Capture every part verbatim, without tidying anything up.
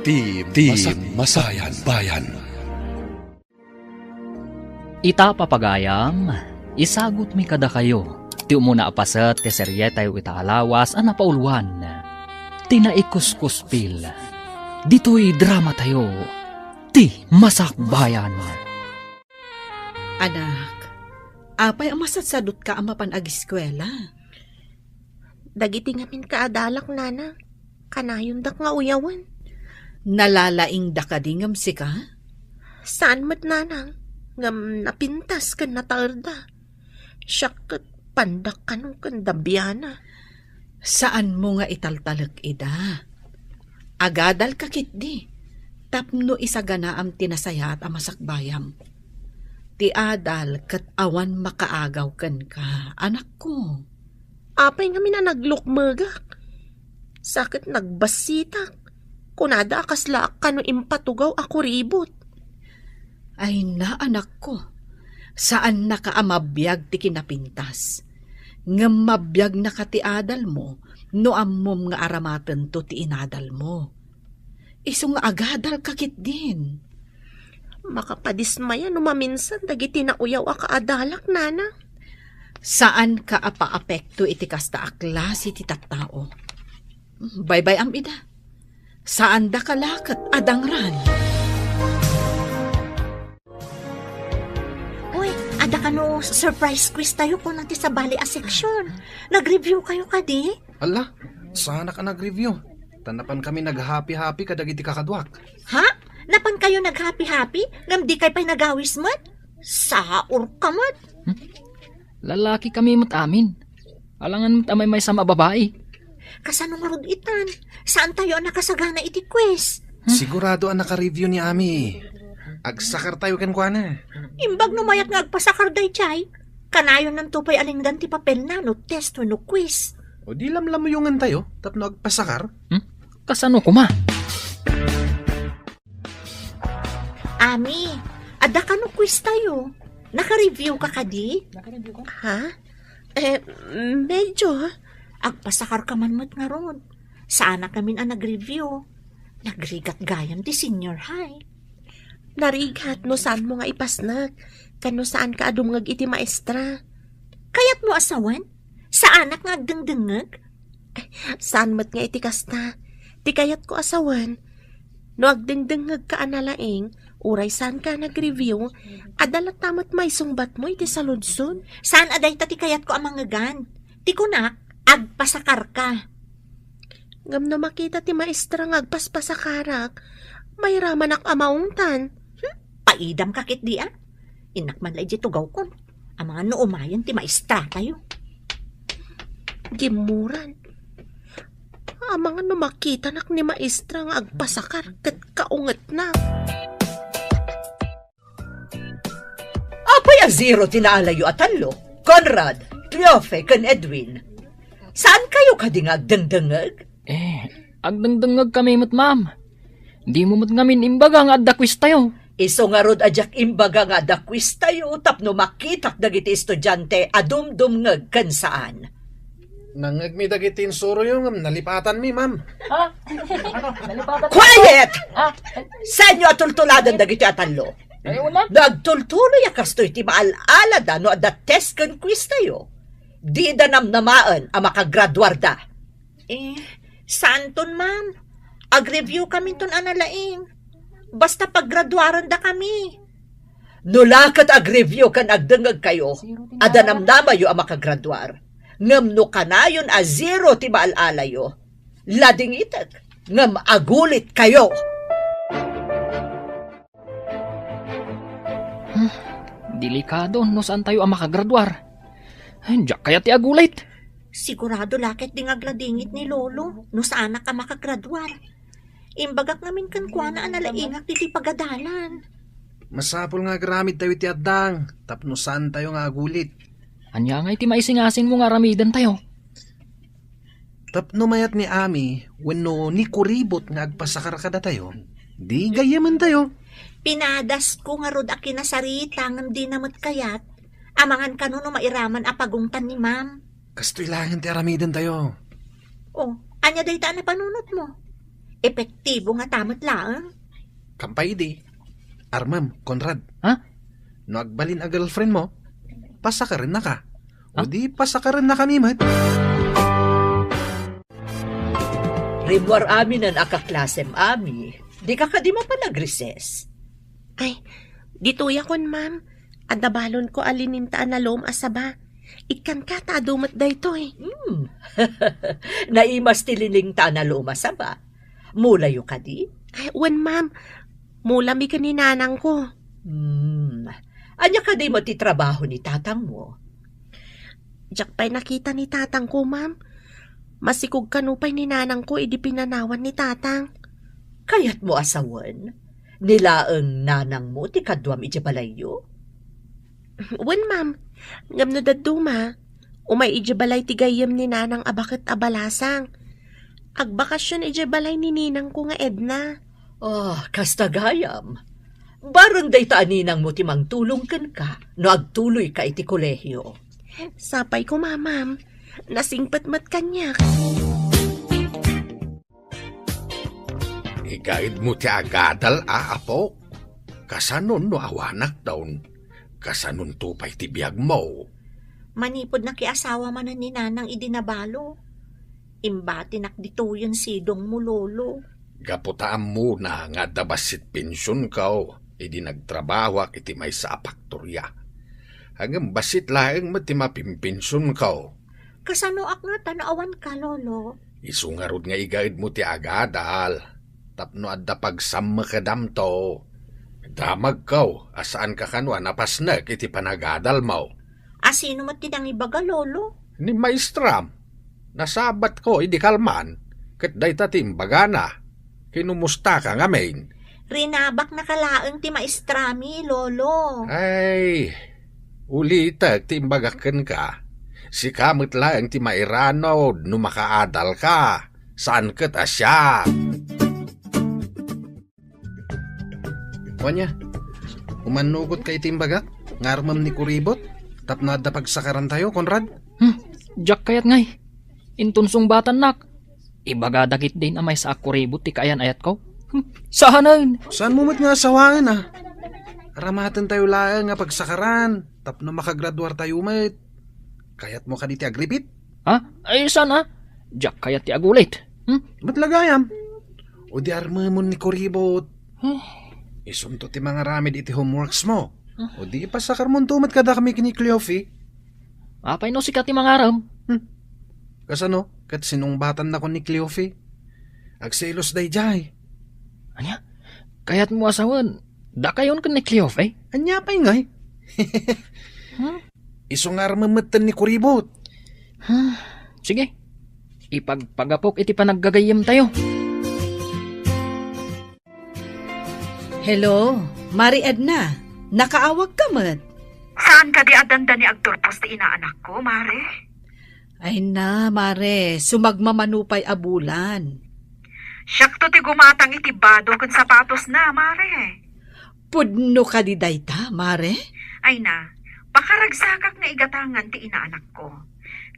Team, Team Masakbayan. Masakbayan. Ita, papagayam, isagutmi kadakayo ti umuna a paset ti serietayo ita a lawas a napauluan, ti Naikuskuspil. Ditoy dramatayo, Ti Masakbayan. Anak, apay a masatsadutka a mapan agiskuela? Dagiti ngamin kaadalak, nana, kanayondak nga uyawen. Nalalaingda kadi ngem sika? Saan met, nana, ngem napintas ken nataerda. Siak ket pandak kano ken dabiana. Saanmo nga italtalek ida. Agadalka ketdi tapno isaganaam ti nasayaat a masakbayam. Ti adal ket awan makaagaw kenka, anakko. Apay ngamin a naglukmegak? Sa ket nagbassitak. Kunada a kaslaak kano impatugaw a kuribot. Ay na, anakko, saannaka a mabiag ti kinapintas. Ngem mabiagnaka ti adalmo no ammom nga aramatento ti inadalmo. Isu nga agadalka ketdin. Makapadismaya no maminsan dagiti nauyaw a kaadalak, nana. Saanka a paapekto iti kasta a klase ti tattao. Baybay-am ida. Saandaka la ket a dangran. Uy, adda kano surprise quiz tayo kuno ti sabali a section. Nag-review kayo kadi? Ala, saanak a nag-review. Ta napan kami nag-happy-happy kadagiti kakaduak. Ha? Napan kayo nag-happy-happy? Ngem di kay pay nagawis met? Saur ka met. Hmm? Lalaki kami met amin. Alangan met a maymaysa a babai. Kasano ngarud itan? Saan tayo a nakasagana iti quiz? Hmm? Sigurado a naka-review ni Ami. Agsakar tayo kenkuana. Imbag no mayat nga agpasakar daydiay, kanayonnanto pay a lingdan ti papelna no test wenno quiz. O di lamlamuyongan tayo tapno agpasakar? Hmm? Kasano koma? Ami, adda kano quiz tayo? Naka-review ka kadi? Naka-review ka? Ha? Eh, medyo. Agpasakar ka man met ngarud. Saanak ngamin a nag-review. Nagrigat gayam ti senior high. Narigat no saanmo nga ipasnek, ken no saanka a dumngeg iti maestra. Kayatmo a sawen? Saanak nga agdengdengngeg? Saan met nga iti kasta. Ti kayatko a sawen, no agdengdengngegka a nalaing, uray saanka a nag-review, adda latta met maisungbatmo iti saludsod. Saan a dayta ti kayatko a mangngegan. Ti kunak, agpasakarka. Ngem no makita ti maestra nga agpaspasakarak, mairamanak a maungtan. Hmm? Paidamka ketdi a? Innak man la idiay tugawkon. Amangan no umayen ti maestra tayo. Gimmuran. Amangan no makitanak ni maestra nga agpasakar ket kaungetna. Apay a zero ti naalayo a tallo? Conrad, Cleofe, ken Edwin. Saan kayo kadi nga agdengdengngeg? Eh, agdengdengngeg kami met, ma'am. Dimo met ngamin imbaga nga adda quiz tayo. Isu ngarud a diak imbaga nga adda quiz tayo tapno makitak dagiti estudiante a dumdumngeg ken saan. Nangngegmi dagiti insuroyo ngem nalipatanmi, ma'am. Ha? Ano? Nalipatan? Quiet! Ha? Saanyo a tultuladen dagiti a tallo? Ay, una. No agtultuloy a kastoy ti maal-alada no adda test ken quiz tayo, dida namnamaen a makagraduarda. Eh, saanton, ma'am? Ag-review kaminton a nalaing. Basta paggraduarenda kami. No la ket ag-review ken agdengngeg kayo, adda namnamayo a makagraduar. Ngem no kanayon a zero ti maal-alayo, ladingitek, ngem agulit kayo. Hmm, delikado no saan tayo a makagraduar. Ay, diak kayat ti agulit. Sigurado la ket di nga agladingit ni Lolo no saanak a makagraduar. Imbagak ngamin kenkuana a nalaingak ditoy pagadalan. Masapul nga agaramid tayo iti addang tapno saan tayo nga agulit. Ania ngay ti maisingasingmo nga aramiden tayo? Tapno mayat ni Ami wenno ni Kuribot nga agpasakar kadatayo, di gayyamen tayo. Pinadasko ngarud a kinasarita ngem dina met kayat. Amangan kano no mairaman a pagungtan ni Ma'am. Kastoy laengen ti aramiden tayo. Oh, ania dayta a napanunotmo? Epektibo ngata met laeng. Kampay idi. Armem, Conrad. Ha? No agbalin a girlfriend mo, pasakaren naka. Ha? O di pasakaren naka mi met. Rimmuar aminen a kaklasem, Ami. Dika kadi mapan agrises? Ay, ditoy akon, ma'am. Adda balonko a lininta a nalom a saba. Ikkanka ta adu met daytoy. Hmm. Naimas ti lininta a nalom a saba. Mulayo kadi? Ay, wen, ma'am. Mulami ken ni nanangko. Hmm. Ania kadi met ti trabaho ni tatangmo? Diak pay nakita ni tatangko, ma'am. Masikog kano pay ni nanangko idi pinanawan ni tatang. Kayatmo a sawen? Ni laeng nanangmo ti kaduam idiay balayyo? Wen, ma'am. Ngem no dadduma, umay idiay balay ti gayyem ni nanang a baket a balasang. Agbakasyon idiay balay ni ninangko nga Edna. Ah, kasta gayam. Bareng dayta a ninangmo ti mangtulong kenka no agtuloyka iti kolehio. Sapay koma, ma'am. Nasingpet met kaniak. Igaedmo ti agadal a, apok. Kasano no awanak dawn? Kasanonto pay ti biagmo? Manipud nakiasawa manen ni nanang idi nabalo, imbatinak ditoyen sidongmo, lolo. Gapu ta ammona nga adda bassit pensionko idi nagtrabahoak iti maysa a faktoria. Ngem bassit laeng met ti mapimpensionko. Kasanoak ngata no awanka, lolo? Isu ngarud nga igaedmo ti agadal tapno adda pagsammekedamto. Damagko a saanka kano a napasnek iti panagadalmo. A sino met ti nangibaga, lolo? Ni maestram. Nasabatko idi kalman, ket dayta ti imbagana. Kinumustaka ngamin? Rinabaknaka laeng ti maestrami, lolo. Ay, ulitek ti imbagak kenka. Sika met laeng ti mairanod no makaadalka. Saan ket a siak. Wen aya, umannugotka iti imbagak nga armem ni kuribot tapno adda pagsakarantayo, Conrad? Hmm, diak kayat ngay. Inton sungbatannak, ibaga dagiti din a maysa a kuribot ti kaayan-ayatko. Hmm, saanen. Saanmo met nga asawaen, a? Aramatentayo laeng nga pagsakaran tapno makagraduartayo met. Kayatmo kadi ti agripit? Ha? Ay, saan a? Diak kayat ti agulit. Hmm? Met la gayam. O di armemon ni kuribot. Huh? Isunto ti mangaramid iti homeworks mo. Huh? O di ipasakarmonto met kadakami ken ni Cleofe. Apay no sika ti mangarem? Hmm. Kasano? Ket sinungbatannakon ni Cleofe. Agselos daydiay. Ania? Kayatmo a sawen, dakayon ken ni Cleofe? Ania pay ngay? Hmm? Isu nga armem metten ni kuribot. Hmm, sige. Ipagpagapok iti panaggagayyemtayo. Hello, Mari Edna. Nakaawagka met? Saan kadi a dandani agturpos ti inaanakko, Mare? Ay na, Mare, sumagmamano pay a bulan. Siakto ti gumatang iti bado ken sapatosna, Mare. Pudno kadi dayta, Mare? Ay na, pakaragsakak nga igatangan ti inaanakko.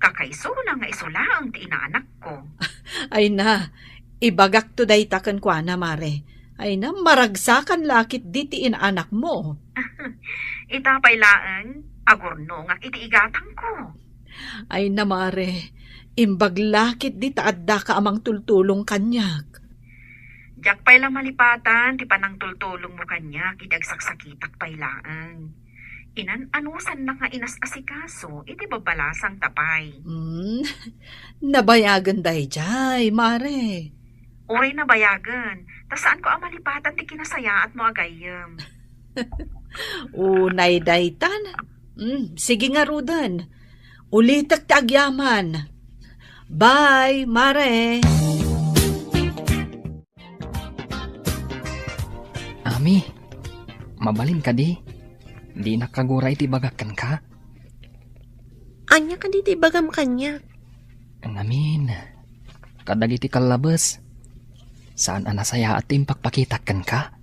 Kakaisuna nga isu laeng ti inaanakko. Ay na, ibagakto dayta kenkuana, Mare. Ay na, maragsakan la ketdi ti inaanakmo. Ita pay laeng, agurnongak iti igatangko. Ay na, Mare, imbag la ketdi ta addaka a mangtultulong kaniak. Diak pay la malipatan ti panangtultulongmo kaniak idi agsaksakitak pay laeng. Inan-anusannak nga inas-asikaso iti babalasangta pay. Hmm, nabayagen daydiay, Mare. Uray nabayagen, ta saanko a malipatan ti kinasayaatmo a gayyem. Unay daytan. Hmm, sige ngaruden. Ulitek ti agyaman. Bye, Mare. Ami, mabalin kadi? Dinak kagura iti ibagak kenka? Ania kadi ti ibagam kaniak? Ngamin, kadagiti kallabes, saan a nasayaat ti impakpakitak kenka?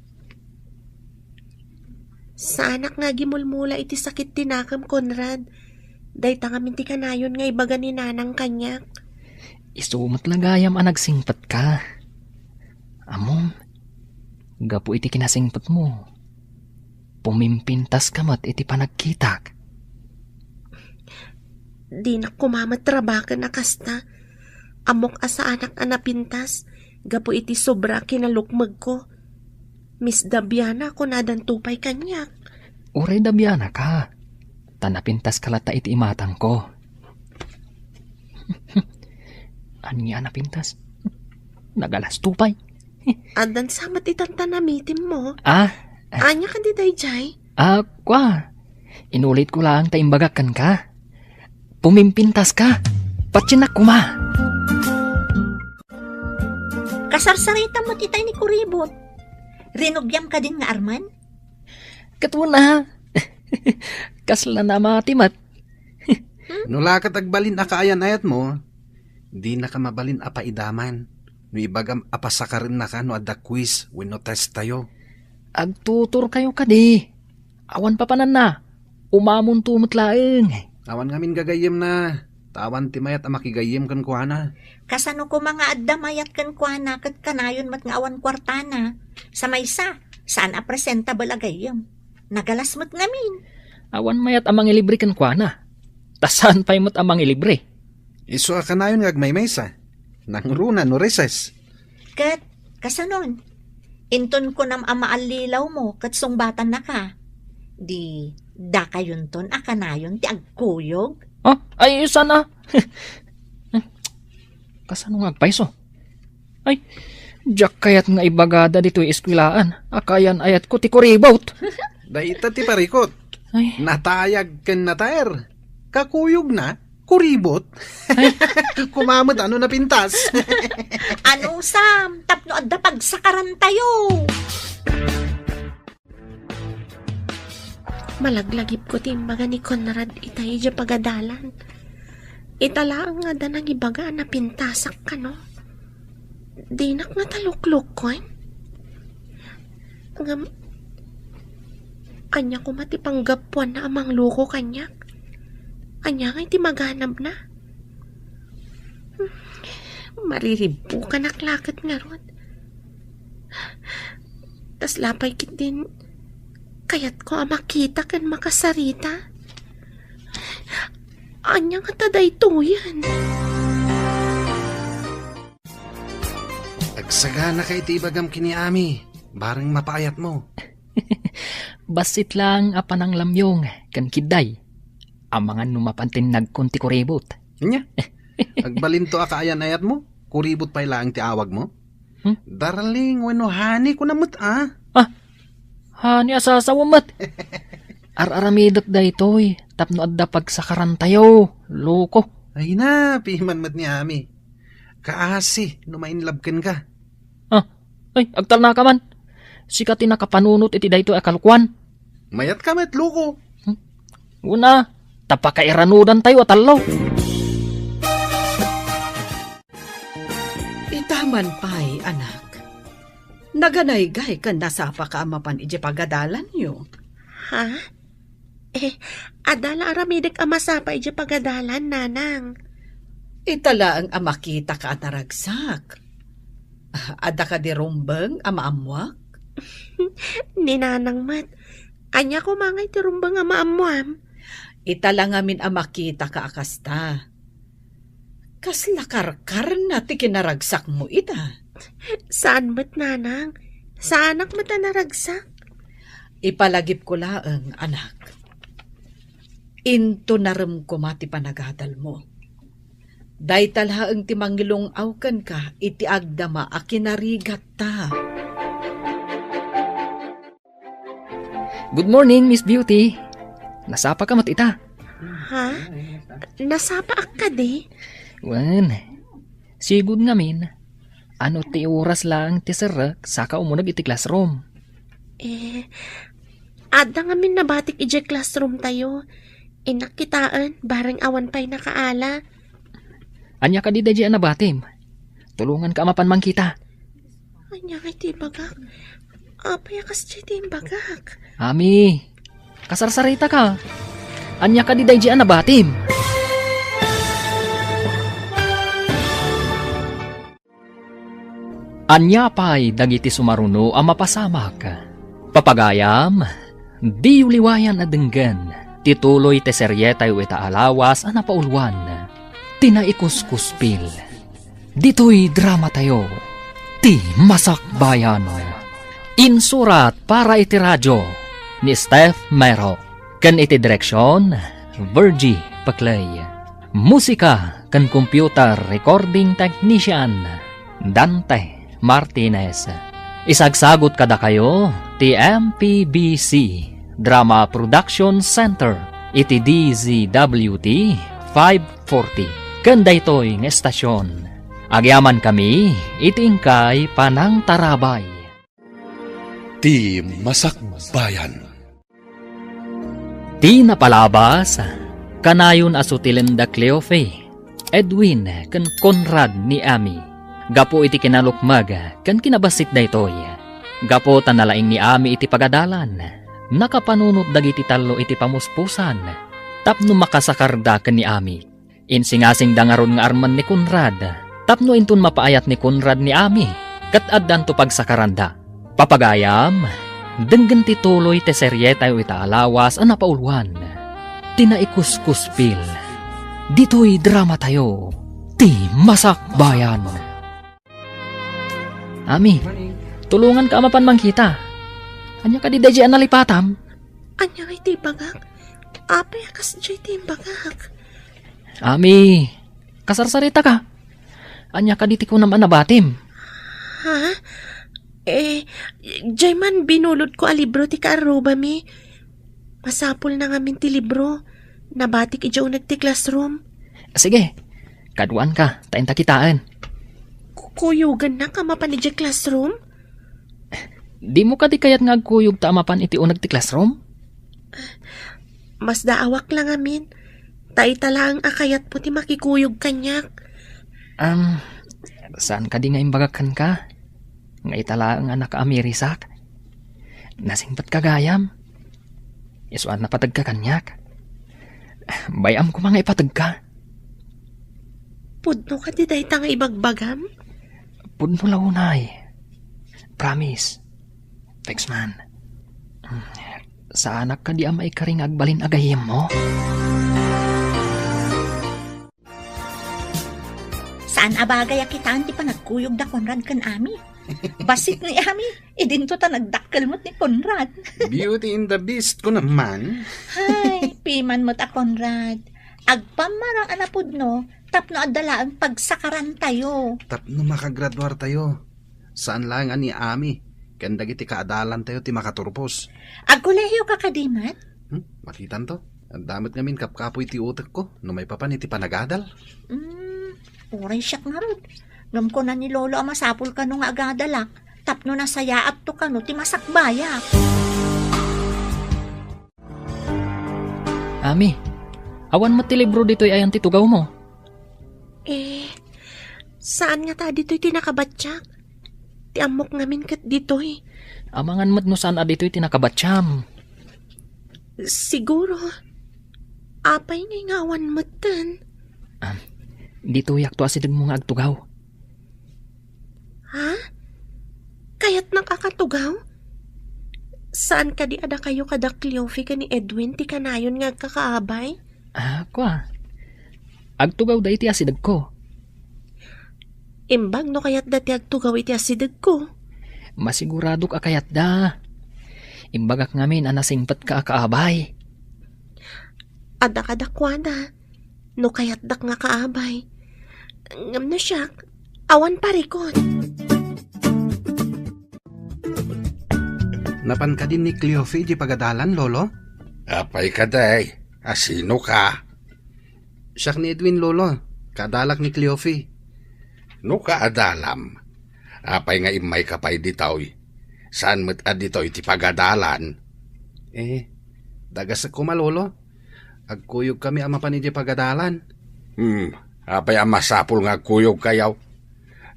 Saanak nga agimulmula iti sakit ti nakem, Conrad. Dayta ngamin ti kanayon nga ibaga ni Nanang kaniak. Isu met la gayam a nagsingpetka. Ammom, gapu iti kinasingpetmo, pumimpintaska met iti panagkitak. Dinak koma met rabaken a kasta. Ammok a saanak a napintas gapu iti sobra a kinalukmegko. Miss Dabiana, kunadanto pay kaniak. Uray Dabiana ka, ta napintaska latta iti imatangko. Ania a napintas? Nagalasto pay. Addan sa met itan ta namitimmo. Ah? Ania kadi daydiay? Ah, kua. Inulitko laeng ta imbagak kenka. Pumimpintaska. Patiennak koma. Kasarsaritam met itay ni Kuribot. Rinugiam kadin nga armen? Ket una, kasla namati met. No la ket agbalin a kaayan-ayatmo, dinaka mabalin a paidaman no ibagam a pasakarennaka no adda quiz wenno testayo. Agtuturkayo kadi. Awan papananna. Umamonto met laeng. Awan ngamin gagayyemna. Ta awan ti mayat a makigayyem kenkuana. Kasano koma nga adda mayat kenkuana ket kanayon met nga awan kuartana? Sa maysa, saan a presentable a gayyem. Nagalas met ngamin. Awan mayat a mangilibre kenkuana. Ta saan pay met a mangilibre. Isu a kanayon nga agmaymaysa. Nangruna no recess. Ket kasanon? Inton kunam a maallilawmo ket sungbatannaka, di dakayonton a kanayon ti agkuyog? Ah, ay, saan a? Kasano nga agpayso? Ay, diak kayat nga ibagada ditoy eskuelaan a kaayan-ayatko ti kuribot. Dayta ti parikut. Ay. Natayag ken nataer. Kakuyogna, kuribot. Ay. Koma met no napintas. Anusam, tapno adda pagsakarantayo. Malaglagipko ti imbaga ni Conrad itay idiay pagadalan. Ita laeng nga adda nangibaga a napintasak kano. Dinak nga taluklukken. Ngem, ania koma ti panggapuanna a mangloko kaniak? Ania ngay ti maganabna? Mariribbukanak la ket ngarud. Kasla pay ketdin kayatko a makita ken makasarita. Ania ngata daytoyen? Agsaganaka iti ibagam ken ni Ami, bareng mapaayatmo. Bassit laeng a pananglamyong ken kidday. Amangan no mapan ti nagkon ti kuribot. Ania? Agbalinto a kaayan-ayatmo? Kuribot pay laeng ti awagmo? Hmm? Darling wenno honey kuna met a? Ah, honey a sasawa met. Ar-aramidek daytoy tapno adda pagsakarantayo, loko. Ay na, piman met ni Ami. Kaasi no ma-inlove kenka. Ah, ay, agtalnaka man. Sika ti nakapanunot iti daytoy a kalokuan. Mayatka met, loko. Hmm? Una, ta pakairanudantayo a tallo. Ita man pay, anak. Naganaygay ken nasapaka a mapan idiay pagadalanyo. Ha? Eh, adda la aramidek a masapa idiay pagadalan, nanang. Ita laeng a makitaka a naragsak. Adda kadi rumbeng a maammoak? Ni nanang met. Ania koma ngay ti rumbeng a maammoam? Ita la ngamin a makitaka a kasta. Kasla karkarna ti kinaragsakmo ita? Saan met, nanang. Saanak met a naragsak. Ipalagipko laeng, anak. Intonarem koma ti panagadalmo. Dayta laeng ti mangilung-aw kenka iti agdama a kinarigatta. Good morning, Miss Beauty. Nasapaka met ita? Ha? Nasapaak kadi? Wen, sigud ngamin, ano ti oras laeng ti serrek saka umuneg iti classroom? Eh, adda ngamin nabatik idiay classroom tayo. Innak kitaen, bareng awan pay nakaala. Ania kadi daydiay a nabatim? Tulonganka a mapan mangkita. Ania ngay ti ibagak? Apay a kasdiay ti imbagak? Ami, kasarsaritaka. Ania kadi daydiay a nabatim? Ania pay dagiti sumaruno a mapasamak? Papagayam, diyo liwayan a denggen ti tuloy ti serietayo ita a lawas a napauluan, ti Naikuskuspil. Ditoy dramatayo, ti Masakbayan. Insurat para iti radio ni Steph Mero, ken iti direksyon, Virgie Paclay. Musika ken computer recording technician, Dante Martinez. Isagsagot kadakayo ti M P B C Drama Production Center iti D Z W T five forty. Ken daytoy nga estasyon, agyamankami iti inkay panangtarabay. Ti Masakbayan. Ti napalabas, kanayon a sutilen da Cleofe, Edwin, ken Conrad ni Ami. Gapu iti kinalukmeg ken kinabassit daytoy, gapu ta nalaing ni Ami iti pagadalan, nakapanunot dagiti tallo iti pamuspusan tapno makasakarda ken ni Ami. Insingasingda ngarud nga armen ni Conrad tapno inton mapaayat ni Conrad ni Ami ket addanto pagsakaranda. Papagayam, denggen ti tuloy ti serietayo ita a lawas a napauluan, ti Naikuskuspil. Ditoy dramatayo, ti Masakbayan. Ami, tulonganka a mapan mangkita. Ania kadi daydiay a nalipatam? Ania ngay ti ibagak? Apay a kasdiay ti imbagak? Ami, kasarsaritaka. Ania kadi ti kunam a nabatim? Ha? Eh, diay man binulodko a libro ti kaarrubami. Masapulna ngamin ti libro. Nabatik idiay uneg ti classroom. Sige, kaduanka, ta inta kitaen. Ku-, kuyogannak a mapan idiay classroom? Dimo kadi kayat nga agkuyogta a mapan iti uneg ti classroom? Masdaawak la ngamin. Ta ita laeng a kayatmo ti makikuyog kaniak. Am, saan kadi nga imbagak kenka? Nga ita laeng a nakaamirisak? Nasingpetka gayam? Isu a napategka kaniak? Bay-am koma nga ipategka. Pudno kadi dayta nga ibagbagam? Pudno la unay. Promise. Thanks, man. Saanak kadi a maikari nga agbalin a gayyemmo? Saan a bagay a kitaen ti panagkuyog da Conrad ken Ami. Bassit ni Ami, idinto ta nagdakkel met ni Conrad. Beauty and the Beast ko naman. Hay, piman met a Conrad. Agpammarang a napudno tapno adda laeng pagsakarantayo. Tapno makagraduartayo. Saan laeng a ni Ami ken dagiti kaadalantayo ti makaturpos. Agkolehiyoka kadi met? Hmm? Makitanto. Adda met ngamin kapkapoy ti utekko no maipapan iti panagadal. Hmm, uray siak ngarud. Ngem kuna ni Lolo a masapul kano nga agadalak tapno nasayaatto kano ti masakbayak. Ami, awan met ti libro ditoy ayan ti tugawmo? Eh, saan ngata ditoy ti nakabatiak? Ti ammok ngamin ket ditoy. Amangan met no saan a ditoy ti nakabatiam. Siguro. Apay ngay nga awan metten? Ah, ditoyakto a sidegmo nga agtugaw. Ha? Kayatnak a katugaw? Saan kadi a dakayo kada Cleofe ken ni Edwin ti kanayon nga agkakaabay? Ah, kua. Agtugawda iti asidegko. Imbag no kayatda ti agtugaw iti asidegko. Masiguradok a kayatda. Imbagak ngamin a nasingpetka a kaabay. Adda kadakuada. No kayatdak nga kaabay. Ngem no siak, awan parikut. Napan kadi ni Cleofe idiay pagadalan, Lolo? Apay kadi? A sinoka? Siak ni Edwin, Lolo. Kaadalak ni Cleofe. No kaadalam, apay nga immayka pay ditoy? Saan met a ditoy ti pagadalan? Eh, dagasek koma, Lolo. Agkuyogkami a mapan idiay pagadalan. Hmm, apay a masapul nga agkuyogkayo?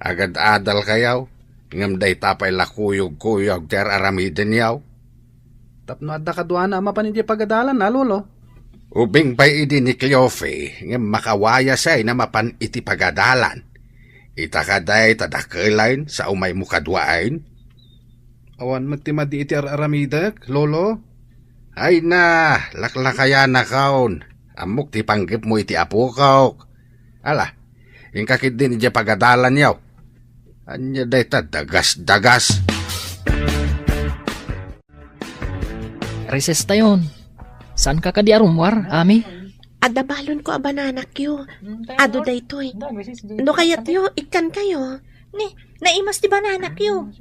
Agad-adalkayo, ngem dayta pay la kuyog-kuyog ti ar-aramidenyo. Tapno adda kaduana a mapan idiay pagadalan, a, Lolo? Ubing pay idi ni Cleofe, ngem makawayasay a mapan iti pagadalan. Ita kadi ta dakkel ayn sa umaymo kadua ayn? Awan met ti madi iti ar-aramidek, Lolo. Ay na, laklakayanakon. Ammok ti panggepmo iti apokok. Ala, inka ketdin idiay pagadalanyo. Ania dayta dagas-dagas? Recess tayon. Saanka kadi a rummuar, Ami? Adda balonko a bananakyo. Adu daytoy. No kayatyo, ikkankayo. Ni, naimas ti bananakyo.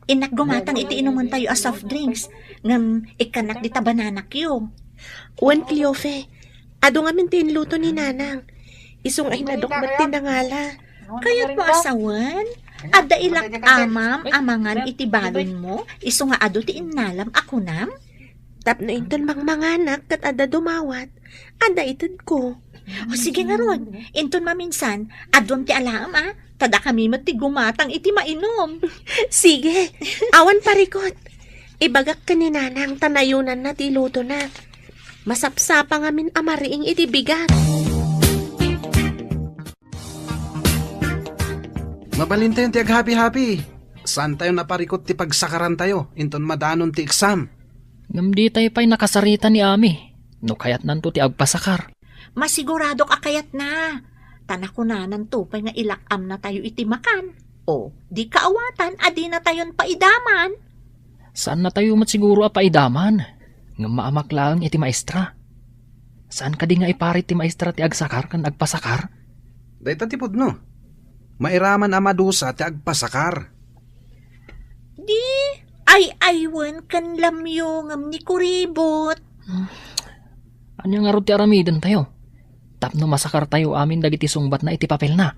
Innak gumatang iti inumentayo a soft drinks. Ngem ikkannak dita bananakyo. Wen, Cleofe, adu ngamin ti inluto ni Nanang. Isu nga inadok met ti nangala. Kayatmo a sawen? Adda ilak amam a mangan iti balonmo, isu nga adu ti innalam a kunam? Tapno inton mangmanganak ket adda dumawat, adda itedko. O, sige ngarud, inton maminsan, aduam ti alaem, a? Ta dakami met ti gumatang iti mainum. Sige, awan parikut. Ibagak ken ni Nanang ta nayunanna ti ilutona. Masapsapa ngamin a mariing iti bigat. Mabalintayon ti aghapi-hapi. Saantayo a parikut ti pagsakarantayo inton madanon ti exam. Ngem ditay pay nakasarita ni Ami no kayatnanto ti agpasakar. Masiguradok a kayatna. Ta nakunananto pay nga ilak-amnatayo iti makan. O, di kaawatan a dinatayon paidaman. Saannatayo met siguro a paidaman, ngem maamak laeng iti maestra. Saan kadi nga iparit ti maestra ti agsakar ken agpasakar? Dayta ti pudno. Mairaman a madusa ti agpasakar. Di ay-aywen ken lamyongem ni kuribot. Ania ngarud ti aramidentayo tapno masakartayo amin dagiti sungbatna iti papelna?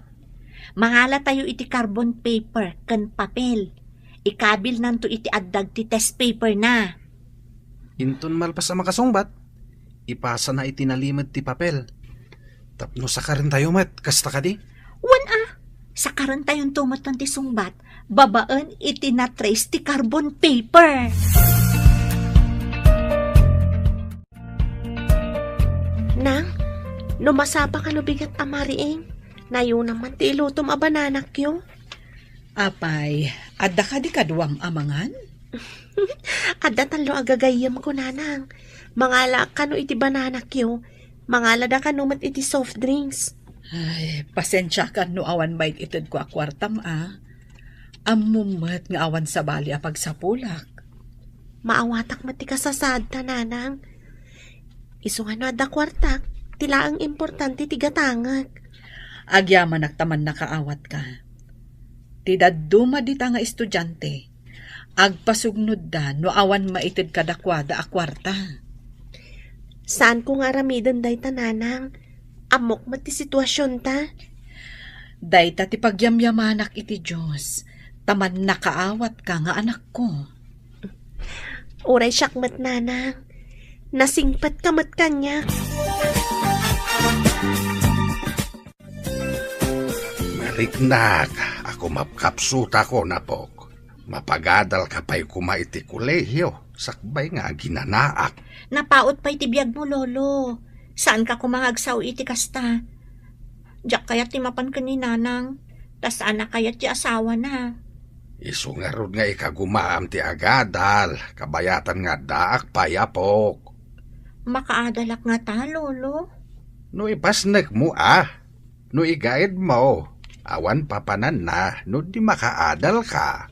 Mangalatayo iti carbon paper ken papel. Ikabilnanto iti addag ti test paperna. Inton malpas a makasungbat, ipasana iti nalimed ti papel. Tapno sakarentayo met, kasta kadi? Wen a, sakarenttayonto metten ti sungbat babaen iti na-trace ti carbon paper. Nang, no masapa kano bigat a mariing, nayunam man ti ilutom a bananakyo. Apay, adda kadi kaduam a mangan? Adda tallo a gagayyemko, Nanang. Mangalaak kano iti bananakyo. Mangalada kano met iti soft drinks. Ay, pasensiakan no awan maitedko a kuartam, a. Ammom met nga awan sabali a pagsapulak. Maawatak met ti kasasaadta, Nanang. Isu nga no adda kuartak, ti laeng importante ti gatangek. Agyamanak ta mannakaawatka. Ti dadduma dita nga estudiante, agpasugnodda no awan maited kadakuada a kuarta. Saanko nga aramiden dayta, Nanang. Ammok met ti situasionta. Dayta ti pagyamyamanak iti Dios, ta mannakaawatka nga anakko. Uray siak met, Nanang. Nasingpetka met kaniak. Nariknak a kumapkapsutakon, apok. Mapagadalka pay koma iti kolehio, sakbay nga aginanaak. Napaut pay ti biagmo, Lolo. Saanka koma nga agsao iti kasta. Diak kayat ti mapan ken ni Nanang, ta saan a kayat ti asawana. Isu ngarud nga ikagumaam ti agadal, kabayatan nga addaak pay, apok. Makaadalak ngata, Lolo? No ipasnekmo, a. No igaedmo, awan papananna no di makaadalka.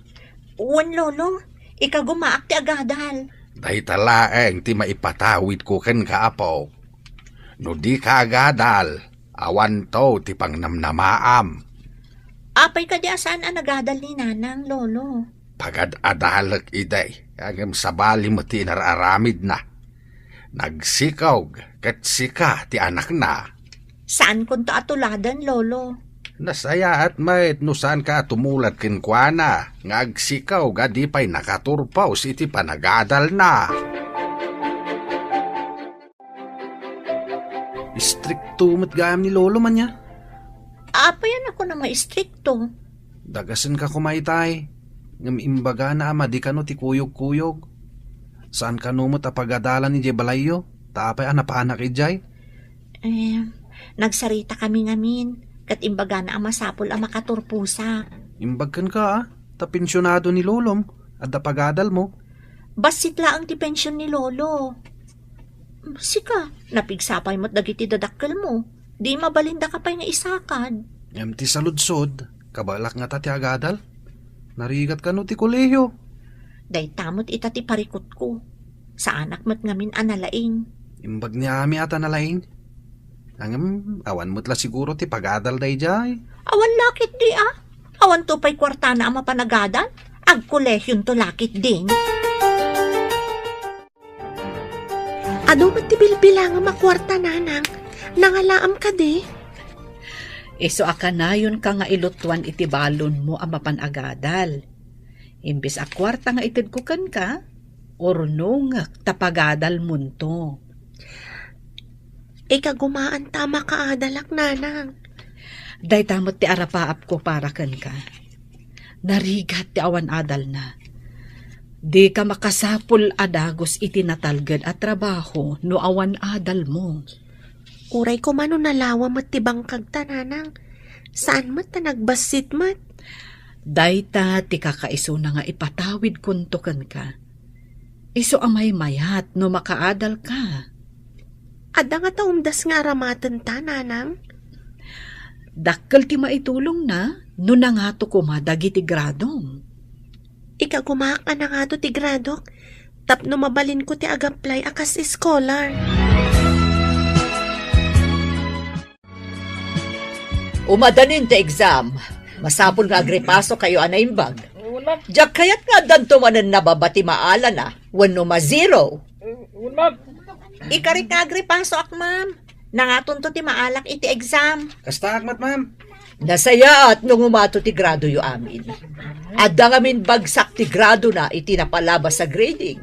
Wen, Lolo, ikagumaak ti agadal. Dayta laeng ti maipatawidko kenka, apok. No dika agadal, awanto ti pangnamnamaam. Apay kadi a saan a nagadal ni Nanang, Lolo? Pagad-adalek idi, ngem sabali met ti inar-aramidna. Nagsikog ket sika ti anakna. Saankonto a tuladen, Lolo. Nasayaat met no saanka a tumulad kenkuana nga agsikog a di pay nakaturpos iti panagadalna. Istrikto met gayam ni Lolo man ya. Apay a kunam nga istrikto? Dagasenka koma itay, ngem imbagana a madi kano ti kuyogkuyog. Saan kano met a pagadalan idiay balayyo, ta apay a napanak idiay? Eh, nagsarita kami ngamin. Ket imbagana a masapul a makaturposak. Imbag kenka, a, ta pensionado ni lolom, adda pagadalmo. Bassit laeng ti pension ni lolo. Sika, napigsa pay met dagiti dadakkelmo. Di mabalindaka pay nga isakad. Ngem ti saludsod, kabaelak ngata ti agadal? Narigat kano ti kolehiyo? Dayta met ita ti parikutko. Saanak met ngamin a nalaing. Imbag ni Ami a ta nalaing. Ngem, awan met la siguro ti pagadal daydiay. Awan la ketdi, a. Awanto pay kuartana a mapanagadal. Agkolehionto la ketdin. Adu met ti bilbilangem a kuarta, nanang. Nangalaam kadi? Isu a kanayonka nga ilutuan iti balonmo a mapan agadal. Imbes a kuarta nga itedko kenka, urnongek ta pagadalmonto. Ikagumaanta a makaadalak, nanang. Dayta met ti arapaapko para kenka. Narigat ti awan adalna. Dika makasapul a dagus iti natalged a trabaho no awan adalmo. Uray koma no nalawa met ti bangkagta, nanang. Saan met ta nagbassit met. Dayta ti kakaisuna nga ipatawidkonto kenka. Isu a maymayat no makaadalka. Adda ngata umdas nga aramatenta, nanang? Dakkel ti maitulongna no nangato koma dagiti gradom. Ikagumaak a nangato ti gradok tapno mabalinko ti ag-apply a kas scholar. Umadanin ti exam. Masapul nga agripasokayo a naimbag. Diak kayat nga addanto manen nababa ti maalana wenno ma-zero. Ikarik nga agripasoak, ma'am. Nangatonto ti maalak iti exam. Kastaak met, ma'am. Nasayaat no ngumato ti gradoyo amin. Adda ngamin bagsak ti gradona iti napalabas a grading.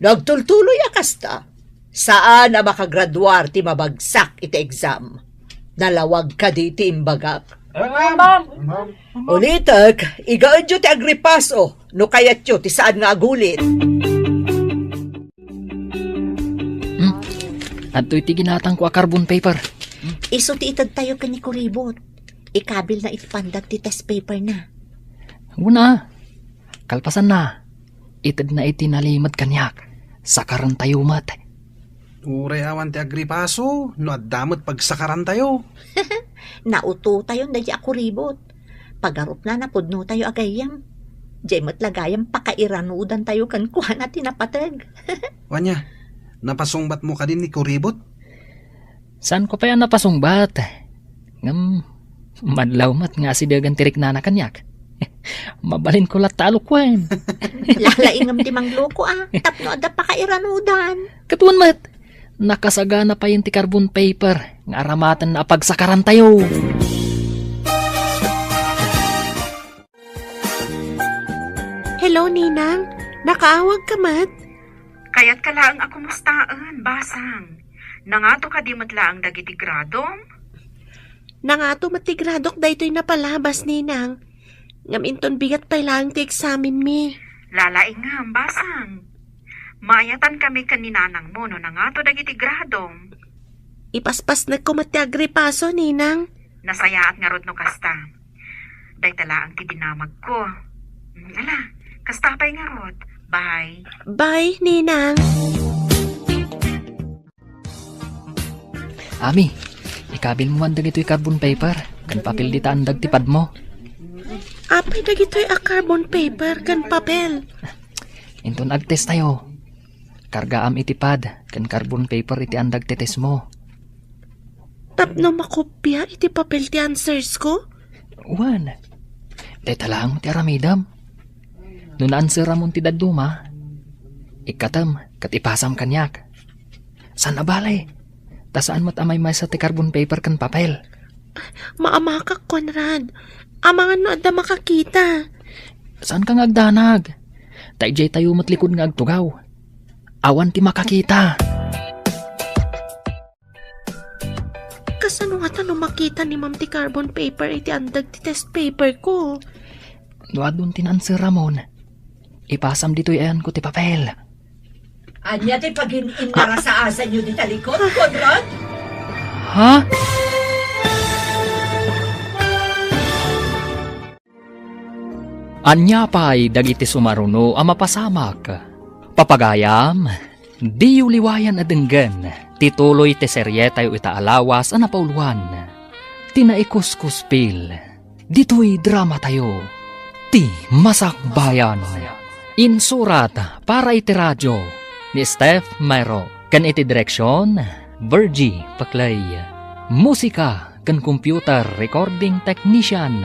Nagtultuloy a kasta. Saan a makagraduar ti mabagsak iti exam. Nalawag kadi ti imbagak? Ma'am! Ulitek, igaedyo ti agripaso no kayatyo ti saan nga agulit. Hmm? Adtoy ti ginatangko a carbon paper. Isu ti itedtayo ken ni Kuribot. Ikabilna iti pandat ti test paperna. Una, kalpasanna, itedna iti nalimed kaniak. Sakarantayo met. Uray awan ti agripaso, no adda met pagsakarantayo. Nautotayon daydi a kuribot. Pagarupna, napudnotayo a gayyem. Diay met la gayam pakairanudantayo kenkuana ti napateg. Wen nia, napasungbatmo kadi ni Kuribot? Saanko pay a napasungbat. Ngem, madlaw met nga asidegen ti riknana kaniak. Mabalinko latta a lukuen. Lalaingem ti mangloko, a, tapno adda pakairanudan. Ket wen met, nakasagana payen ti carbon paper nga aramatenna a pagsakarantayo. Hello, Ninang. Nakaawagka met? Kayatka laeng a kumustaen, Basang. Nangato kadi met laeng dagiti gradom? Nangato met ti gradok daytoy napalabas, Ninang. Ngem inton bigat pay laeng ti eksamenmi. Lalaingem, Basang. Maayatan kami ken ni nanangmo no nangato dagiti gradom. Ipaspasnekko met ti agripaso, Ninang. Nasayaat ngarud no kasta. Dayta laeng ti dinamagko. Mm, ala, kasta pay ngarud. Bye. Bye, Ninang. Ami, ikabilmo man dagitoy carbon paper ken papel dita andag ti padmo. Apay dagitoy a carbon paper ken papel? Inton agtestayo, kargaam iti pad ken carbon paper iti andag ti testmo. Tapno makopia iti papel ti answers ko? Wen, dayta laeng ti aramidem. No naanseramon ti dadduma, ikkatem ket ipasam kaniak. Saan a bale, ta saan met a maymaysa ti carbon paper ken papel. Maamakak, Conrad. Amangan no adda makakita. Saanka nga agdanag, ta idiay tayo met likud nga agtugaw. Awan ti makakita. Kasano ngata no makita ni Ma'am ti carbon paper iti andag ti test paper ko? No adun ti naanseramon, ipasam ditoy ayanko ti papel. Ania ti pagin-innarasaasanyo dita likod, Conrad? Ha? Ania pay dagiti sumaruno a mapasamak? Papagayam, diyo liwayan a denggen ti tuloy ti serietayo ita a lawas a napauluan, ti Naikuskuspil. Ditoy dramatayo, ti Masakbayan. Insurat para iti radio ni Steph Mero, ken iti direksyon, Virgie Paclay. Musika ken computer recording technician,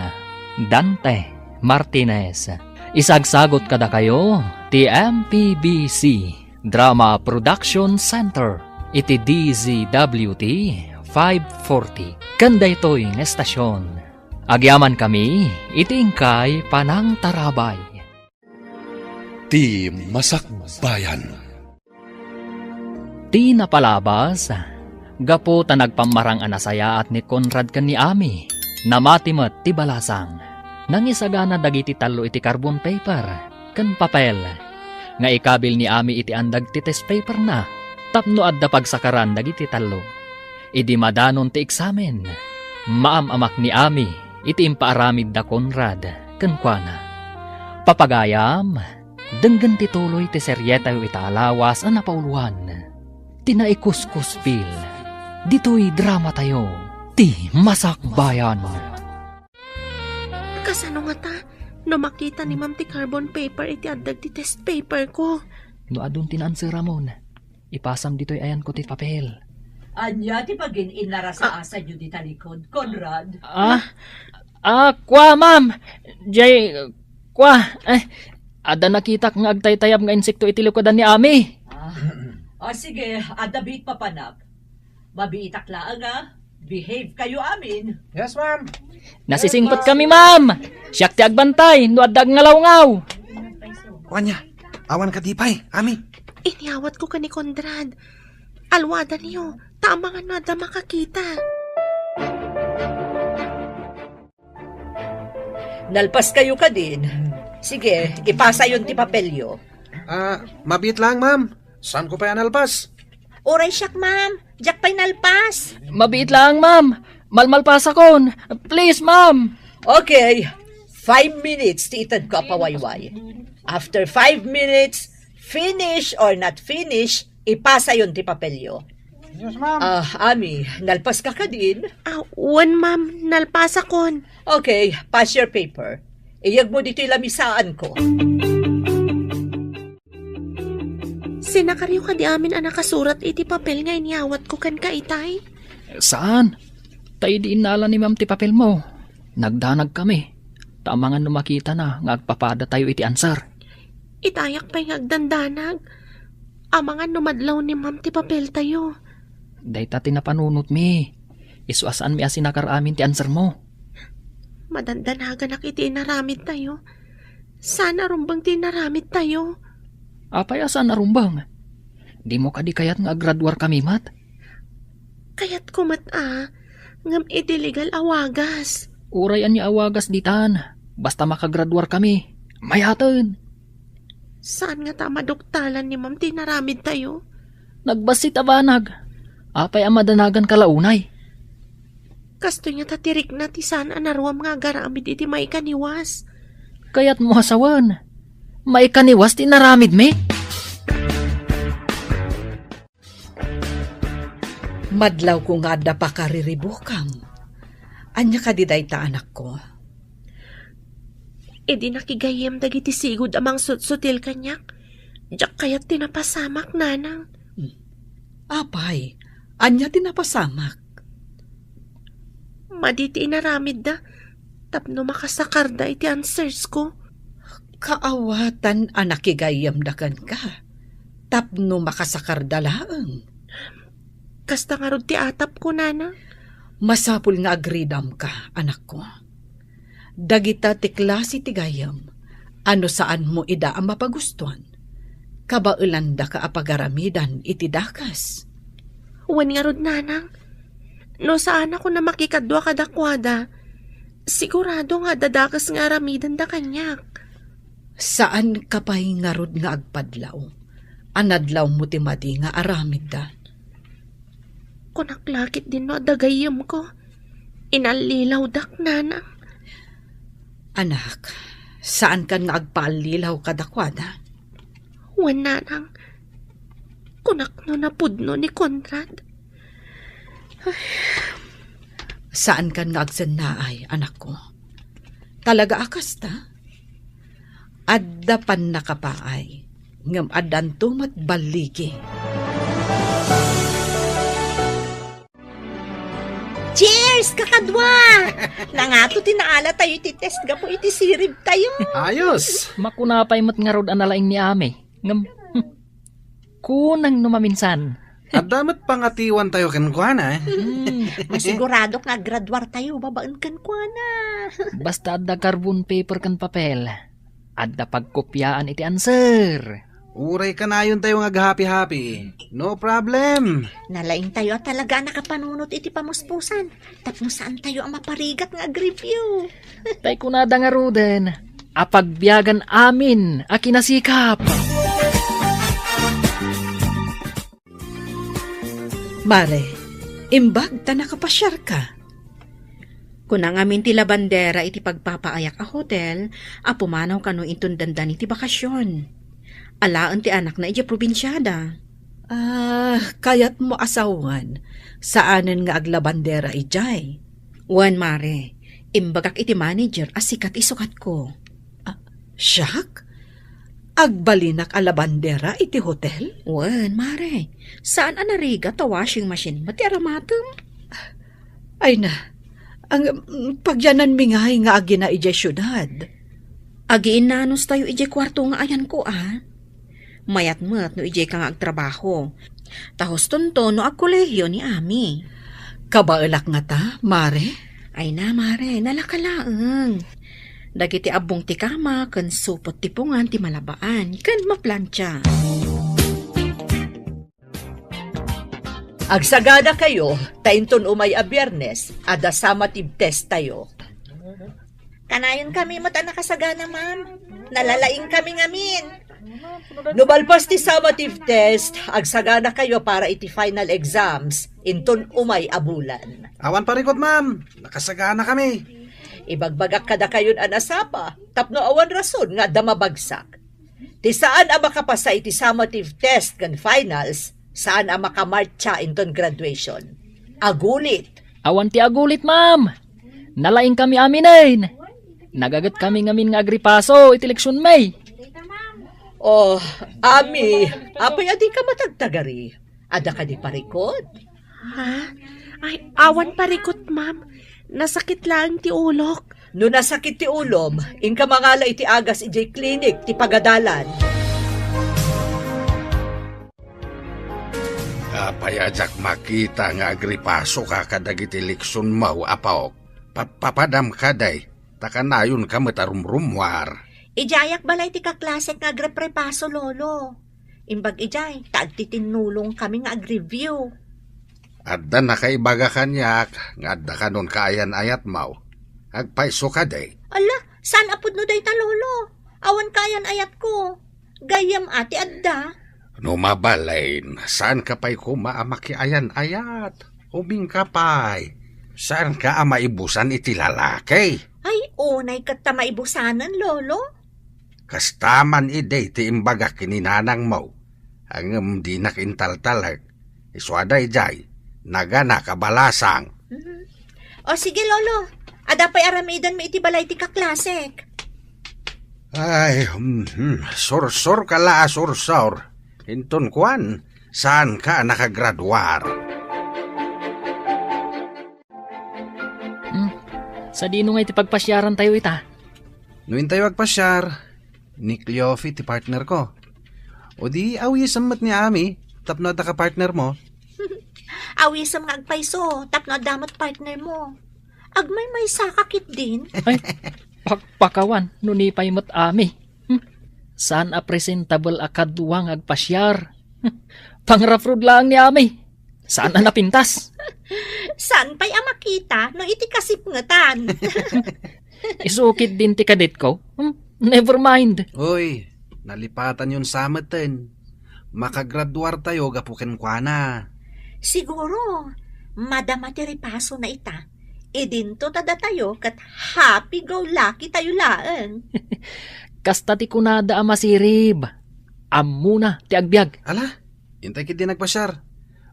Dante Martinez. Isagsagot kadakayo ti M P B C Drama Production Center iti D Z W T five forty. Ken daytoy nga estasyon, agyamankami iti inkay panangtarabay. Ti Masakbayan. Ti napalabas, gapu ta nagpammarang a nasayaat ni Conrad ken ni Ami, namati met ti balasang. Nangisagana dagiti tallo iti carbon paper ken papel nga ikabil ni Ami iti andeg ti test paperna tapno adda pagsakaran dagiti tallo. Idi madanon ti eksamen, maam-amak ni Ami iti impaaramid da Conrad kenkuana. Papagayam, denggen ti tuloy ti serietayo ita a lawas a napauluan, ti Naikuskuspil. Ditoy dramatayo, ti Masakbayan. Kasano ngata no makita ni Ma'am ti carbon paper iti andeg ti test paper ko? No adun ti naanseramon, ipasam ditoy ayanko ti papel. Ania ti pagin-inarasaasanyo dita likod, Conrad? Ah, ah, kua, ma'am. Jay, kua, eh, adda nakitak nga agtaytayab nga insekto iti likudan ni Ami. Ah. Ah, sige, adda biit papanak. Mabiitak laeng, ah. Behave kayo amin. Yes, ma'am. Nasisingpet kami, ma'am. Siak ti agbantay no adda agngalawgaw. Kuanya, awan kadi pay, Ami. Inyawat ko ken ni Conrad. Alwadaniyo, ta amangan no adda makakita. Nalpas kayo kadin. Sige, ipasayon ti papelyo. Ah, mabiit lang, ma'am. Saan ko pay a nalpas? Uray siak, ma'am. Diak pay nalpas. Mabiit lang, ma'am. Malmalpasakon. Please, ma'am. Okay. Five minutes ti itedko a pawayway. After five minutes, finish or not finish, ipasayon ti papelyo. Yes, ma'am. Ah, Ami, nalpas ka kadin? Ah, wen, ma'am. Nalpasakon. Okay, pass your paper. Iyegmo ditoy lamisaan ko. Sinakaryo kadi amin a nakasurat iti papel nga inyawat ko kenka itay? Saan? Ta idi innala ni ma'am ti papelmo, nagdanag kami. Ta amangan no makitana nga agpapadatayo iti answer. Itayak pay nga agdandanag. Amangan no madlaw ni ma'am ti papeltayo. Dayta ti napanunotmi. Isu a saanmi a sinakar amin ti answermo. Madandanaganak iti inaramidtayo. Saan a rumbeng ti inaramidtayo. Apay a saan a rumbeng? Dimo kadi kayat nga aggraduar kami met? Kayatko met a, ngem iti legal a wagas. Uray ania a wagas ditan, basta makagraduar kami. Mayaten. Saan ngata a maduktalan ni ma'am ti inaramidtayo? Nagbassit a banag. Apay a madanagan ka la unay? Kastoy ngata ti rikna ti saan a naruam nga agaramid iti maikaniwas. Kayatmo a sawen, maikaniwas ti inaramidmi? Madlawko nga adda pakariribukam. Ania kadi dayta, anakko? Idi nakigayyem dagiti sigud a mangsutsutil kaniak, diak kayat ti napasamak, nanang. Hmm. Apay, ania ti napasamak? Madi ti inaramidda tapno makasakarda iti answers ko. Kaawatan a nakigayyemda kenka tapno makasakarda laeng. Kasta ngarud ti atapko, nana. Masapul nga agridamka, anakko. Dagita ti klase ti gayyem a no saanmo ida a mapagustuan, kabaelandaka a pagaramidan iti dakes. Wen ngarud, nanang, no saanakon a makikadua kadakuada, sigurado nga adda dakes nga aramidenda kaniak. Saanka pay ngarud nga agpadlaw a nadlawmo ti madi nga aramidda. Kunak la ketdin no adda gayyemko, inallilawdak, nanang. Anak, Saankan nga agpaallilaw kadakuada? Wen, nanang, kunak no napudno ni Conrad. Ay. Saankan nga agsennaay, anakko. Talaga a kasta? Adda pannakapaay, ngem addanto met balligi. Cheers, kakadua! Nangato ti naala tayo iti test gapu iti sirib tayo. Ayos! Makuna pay met ngarud a nalaing ni Ami. Ngem, hmm, kunang no maminsan. Adda met pangatiwan tayo kenkuana, eh. Hmm. Masiguradok nga aggraduar tayo babaen kenkuana. Basta adda carbon paper ken papel, adda pagkopiaan iti answer. Uray kanayon tayo nga aghappy-happy. No problem. Nalaing tayo a talaga a nakapanunot iti pamuspusan. Tapno saan tayo a maparigat nga agreview. Tay kunada ngaruden, a pagbiagan amin a kinasikap. Mare, imbag ta nakapasiar ka. Kuna ngamin ti labandera iti pagpapaayak a hotel a pumanaw kano inton dandani ti bakasion. Alaen ti anakna idiay probinsiada. Ah, kayatmo a sawen, saanen nga aglabandera idiay? Wen, mare, imbagak iti manager a sika ti sukatko. Ah, siak? Agbalinak a labandera iti hotel? Wen, mare, saan a narigat ta washing machine met ti aramatem? Ay na, ang, mm, pagyananmi ngay nga agina idiay siudad. Agiinnanos tayo idiay kuarto nga ayanko, a. Mayat met no idiay ka nga agtrabaho. Ta hustonto no agkolehiyo ni Ami. Kabaelak ngata, mare? Ay na, mare, nalaka laeng. Dagiti abbong ti kama ken supot ti pungan ti malabaan ken maplantia. Agsagana kayo, ta inton umay a Biyernes, adda summative test tayo. Kanayon kami met a nakasagana, ma'am. Nalalaing kami ngamin. No malpas ti summative test, agsagana kayo para iti final exams, inton umay a bulan. Awan parikut, ma'am. Nakasagana kami. Ibagbagak kadakayon a nasapa, tapno awan rason nga adda mabagsak. Ti saan a makapasa iti summative test ken finals, saan a makamartsa inton graduation. Agulit. Awan ti agulit, ma'am. Nalaing kami aminen. Nagaget kami ngamin nga agripaso iti leksion, may. Oh, Ami, apay a dika matagtagari? Adda kadi parikut? Ha? Ay, awan parikut, ma'am. Nasakit laeng ti ulok. No nasakit ti ulom, inka mangala iti agas idiay klinik ti pagadalan. Apay a diak makita nga agripasoka kadagiti leksionmo, apok? Pappapadam kadi, ta kanayonka met a rumrummuar. Idiayak balay ti kaklasek nga agreprepaso, Lolo. Imbag idiay, ta agtitinnulong kami nga agreview. Adda nakaibaga kaniak nga adda kanon kaayan-ayatmo. Agpayso kadi? Ala, saan a pudno dayta, Lolo? Awan kaayan-ayatko. Gayyem a ti adda. No mabalin, saanka pay koma a makiayan-ayat? Ubingka pay. Saanka a maibusan iti lalaki? Ay, unay ket ta maibusanen, Lolo. Kasta man idi ti imbagak ken ni nanangmo, ngem dinak intaltalek. Isu a daydiay, naganak a balasang. Mhm. O sige, Lolo, adda pay aramidenmi iti balay ti kaklasek. Ay, mhm, sursurka la a sursur. Inton kuan, saanka a nakagraduar? Hmm, sadino nga iti pagpasiaran tayo ita? No intayo agpasiar, ni Cleofe ti partner ko. O di, awisem met ni Ami, tapno adda ka partner mo. Awisem nga agpayso, tapno adda met partner mo. Agmaymaysa ka ketdin? Ay, pakpakawan, no ni pay met Ami. Hmm, saan a presentable a kadua nga agpasiar. Hmm, pangraprod laeng ni Ami. Saan a napintas. Saan pay a makita no iti kasipngetan? Isukit din ti kadetko. Hmm? Never mind. Uy, nalipatan yon sa meten. Makagraduar tayo gapu kenkuana. Siguro, madama ti ripaso na ita. Idinto ta datayo ket happy-go-lucky tayo laeng. Kasta ti kunada a masirib. Ammona ti agbiag. Ala, intay ketdi nagpasiar.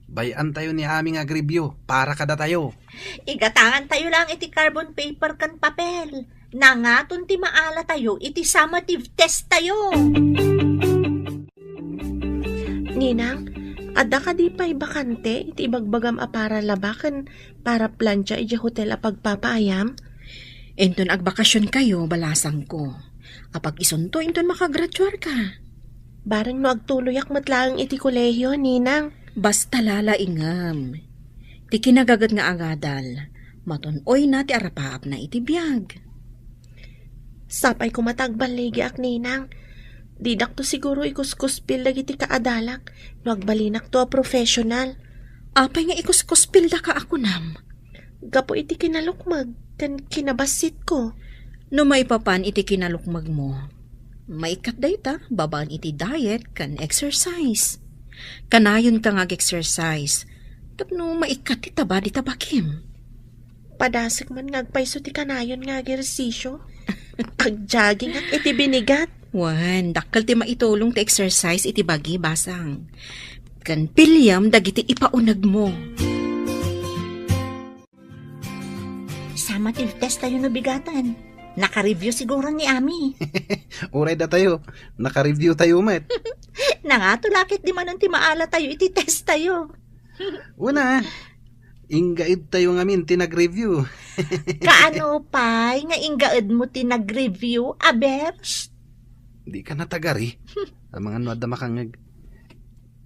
Bay-antayo ni Ami nga agreview para kadatayo. Igatangantayo laeng iti carbon paper ken papel. Nangaton ti maalatayo iti summative test tayo. Ninang, adda kadi pay bakante iti ibagbagam a para laba ken para plancha idiay hotel a pagpapaayam? Inton agbakasionkayo, balasangko. Apag isunto inton makagraduarka. Bareng no agtuloyak met laeng iti kolehio, Ninang. Basta lalaingem. Ti kinagaget nga agadal, matun-oyna ti arapaapna iti biag. Sapay koma ta agballigiak, Ninang. Didakto siguro ikuskuspil dagiti kaadalak no agbalinakto a professional. Apay nga ikuskuspildaka a kunam? Gapu iti kinalukmeg ken kinabassitko. No maipapan iti kinalukmegmo, maikkat dayta babaen iti diet ken exercise. Kanayonka nga ag-exercise tapno maikkat ti tabad ita bakim. Padasek man nga agpayso ti kanayon nga agersisyo. Agjoggingak iti binigat. Wen, dakkel ti maitulong ti exercise iti bagi, basang. Ken piliem dagiti ipaunegmo. Summative test tayo no bigaten. Naka-review siguro ni Ami. Uray datayo, naka-review tayo met. Nangato la ketdi manen ti maalatayo iti test tayo. Una, inggaedtayo ngamin ti nag-review. Kaano pay nga inggaedmo ti nag-review, aber? Shh! Dika natagari. Amangan no adda makangngeg.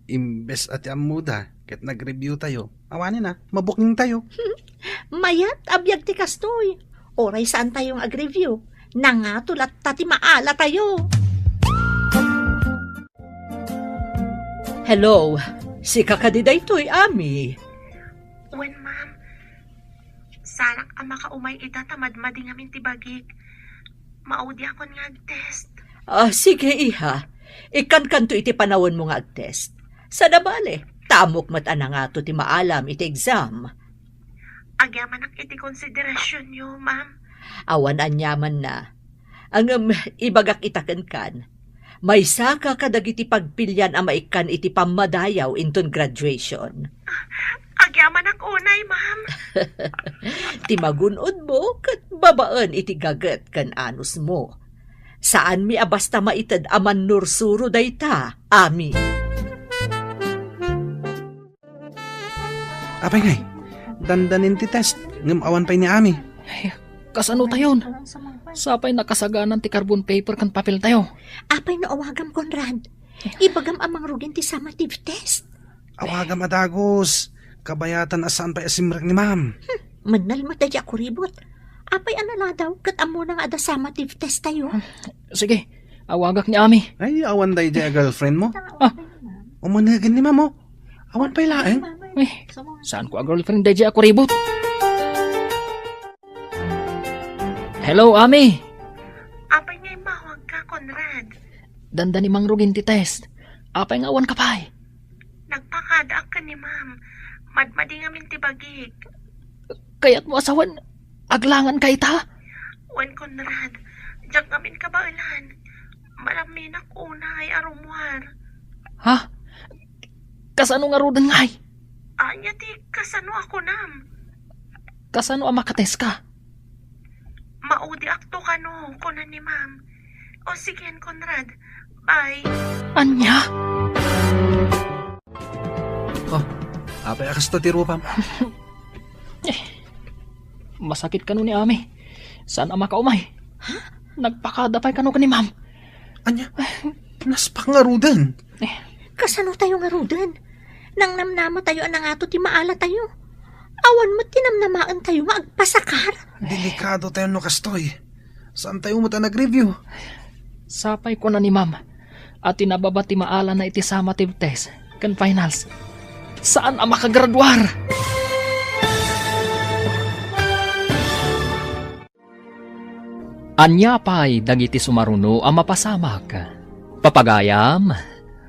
Imbes a ti ammoda, ket nag-review tayo. Awanen a, mabooking tayo. Mayat a biag ti kastoy. Uray saan tayo nga ag-review, nangato latta ti maala tayo. Hello, sika kadi daytoy, Ami? Wen, ma'am. Saanak a makaumay ita ta madmadi ngamin ti bagik. Maudiakon nga ag-test. Ah, sige, iha. Ikkankanto iti panawenmo nga ag-test. Sada bale, ta ammok met a nangato ti maalam iti exam. Agyamanak iti konsiderasyonyo, ma'am. Awan aniamanna. Ngem ibagak ita kenkan, maysaka kadagiti pagpilian a maikkan iti pammadayaw inton graduation. Agyamanak unay, ma'am. Ti magun-odmo ket babaen iti gaget ken anusmo. Saanmi a basta maited a mannursuro dayta, Ami. Apay ngay, dandanin ti test, ngem awan pay ni Ami. Ay, kasano tayon? Sapay nakasaganan ti carbon paper ken papel tayo. Apay no awagam, Conrad? Ibagam a mangrugin ti summative test. Awagam a dagus. Kabayatan a saan pay a simrek ni ma'am. Hmm, mannalmata di a kuribot. Apay a naladaw ket ammona nga adda summative test tayo? Sige, awagak ni Ami. Ay, awan daydi a girlfriend mo? Ah. Umanegen ni ma'am, oh. Awan pay laeng. Eh, saan ko a girlfriend daydi a kuribot? Hello, Ami. Apay nga immawag ka, Conrad? Dandani mangrugin ti test. Apay nga awan ka pay? Nagpakadaak ken ni ma'am. Madmadi ngamin ti bagik. Kayatmo a sawen, aglangan ka ita? Wen, Conrad, diak ngamin kabaelan. Malamminak unay a rummuar. Ha? Kasano ngaruden ngay? Ania ti kasano a kunam? Kasano a makatest ka? Maudiakto kano, kuna ni ma'am. O sigen, Conrad. Bye. Ania? Oh, apay a kasta ti rupam? Eh, masakit kano ni Ami. Saan a makaumay? Ha? Nagpakada pay kano ken ni ma'am. Ania? Naspak ngaruden. Eh. Kasano tayo ngaruden? Nangnamnama tayo a nangato ti maala tayo. Awan met ti namnamaen tayo nga agpasakar. Delikado tayo no kastoy. Saan tayo met a nag-review? Sapay kuna ni ma'am, a ti nababa ti maalana iti summative test ken finals, saan a makagraduar. Ania pay dagiti sumaruno a mapasamak? Papagayam,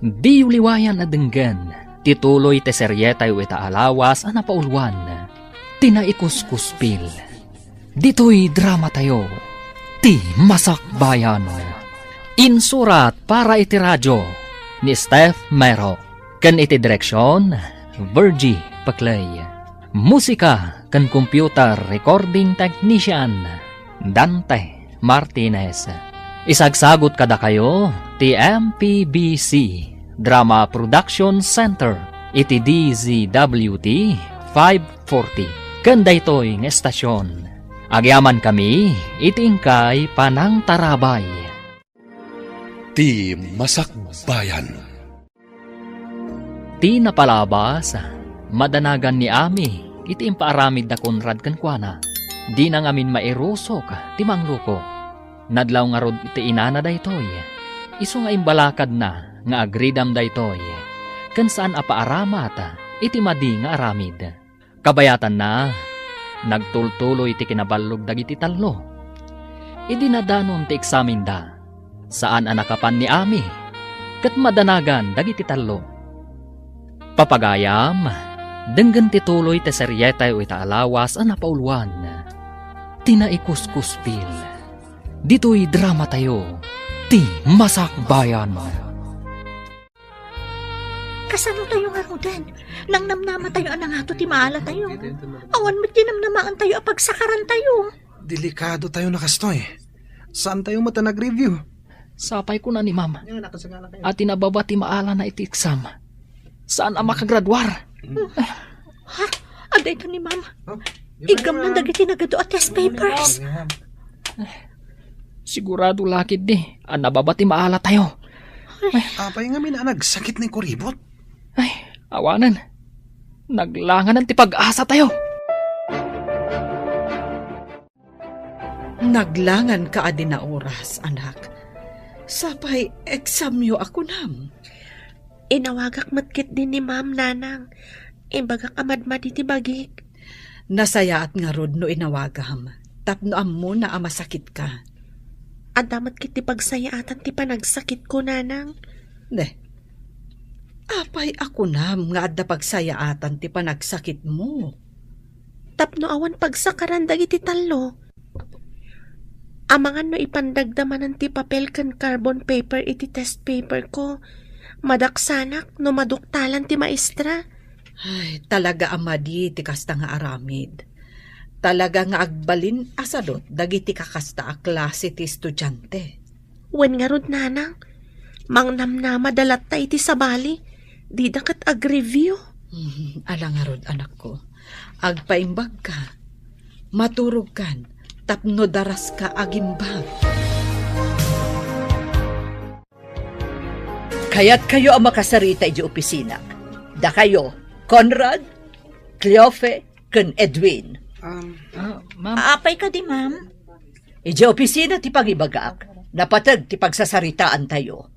diyo liwayan a denggen ti tuloy ti serietayo ita a lawas a napauluan, ti Naikuskuspil. Ditoy dramatayo, Ti Masakbayan. Insurat para iti radyo ni Steph Mero, ken iti direksion, Virgie Paclay. Musika ken computer recording technician, Dante Martinez. Isagsagut kadakayo ti M P B C Drama Production Center iti D Z W T five forty. Ken daytoy nga estasion, agyamankami iti inkay panangtarabay. Ti Masakbayan. Ti napalabas, madanagan ni Ami iti impaaramid da Conrad kenkuana. Dina ngamin mairusok ti mangluko. Nadlaw ngarud ti inana daytoy. Isu nga imbalakadna nga agridam daytoy, ken saan a paaramat iti madi nga aramid. Kabayatanna, nagtultuloy ti kinaballog dagiti tallo. Idi nadanon ti eksamenda, saan a nakapan ni Ami, ket madanagan dagiti tallo. Papagayam, denggen ti tuloy ti serietayo ita a lawas a napauluan, Ti Naikuskuspil. Ditoy dramatayo, Ti Masakbayan. Kasano tayo ngaruden? Nangnamnama tayo a nangato ti maala tayo. Awan met ti namnamaen tayo a pagsakaran tayo. Delikado tayo na kastoy. Saan tayo met a nag-review? Sapay kuna ni Ma'am a ti nababa ti maalana iti exam, saan a makagraduar. Ha? Adda ito ni Ma'am. Oh, igamnan dagiti nagadu a test papers. Sigurado la ketdi a nababa ti maala tayo. Apay ngamin a nagsakit ni Kuribot? Ay, awanen. Naglanganan ti pag-asa tayo. Naglangan ka a di naoras, anak. Sapay examyo a kunam. Inawagak met ketdi ni Ma'am, Nanang. Imbagak a madmadi ti bagik. Nasayaat ngarud no inawagam, tapno ammona a masakit ka. Adda met ketdi pagsayaatan ti panagsakitko, Nanang. Ne. Apay a kunam nga adda pagsayaatan ti panagsakitmo? Tapno awan pagsakaran dagiti tallo. Amangan no ipandagda manen ti papel ken carbon paper iti test paper ko. Madaksanak no maduktalan ti maestra. Ay, talaga a madi ti kasta nga aramid. Talaga nga agbalin a sadut dagiti kakasta a klase ti estudiante. Wen ngarud, Nanang, mangnamnamada latta iti sabali, dida ket agreview. Hmm, ala ngarud, anakko. Agpaimbagka. Maturogkan tapno daraska agimbag. Kayatkayo a makasarita idiay opisina. Dakayo, Conrad, Cleofe, ken Edwin. Um, Ah, ma'am. Apay kadi, ma'am? Idiay opisina ti pangibagak, napateg ti pagsasaritaantayo.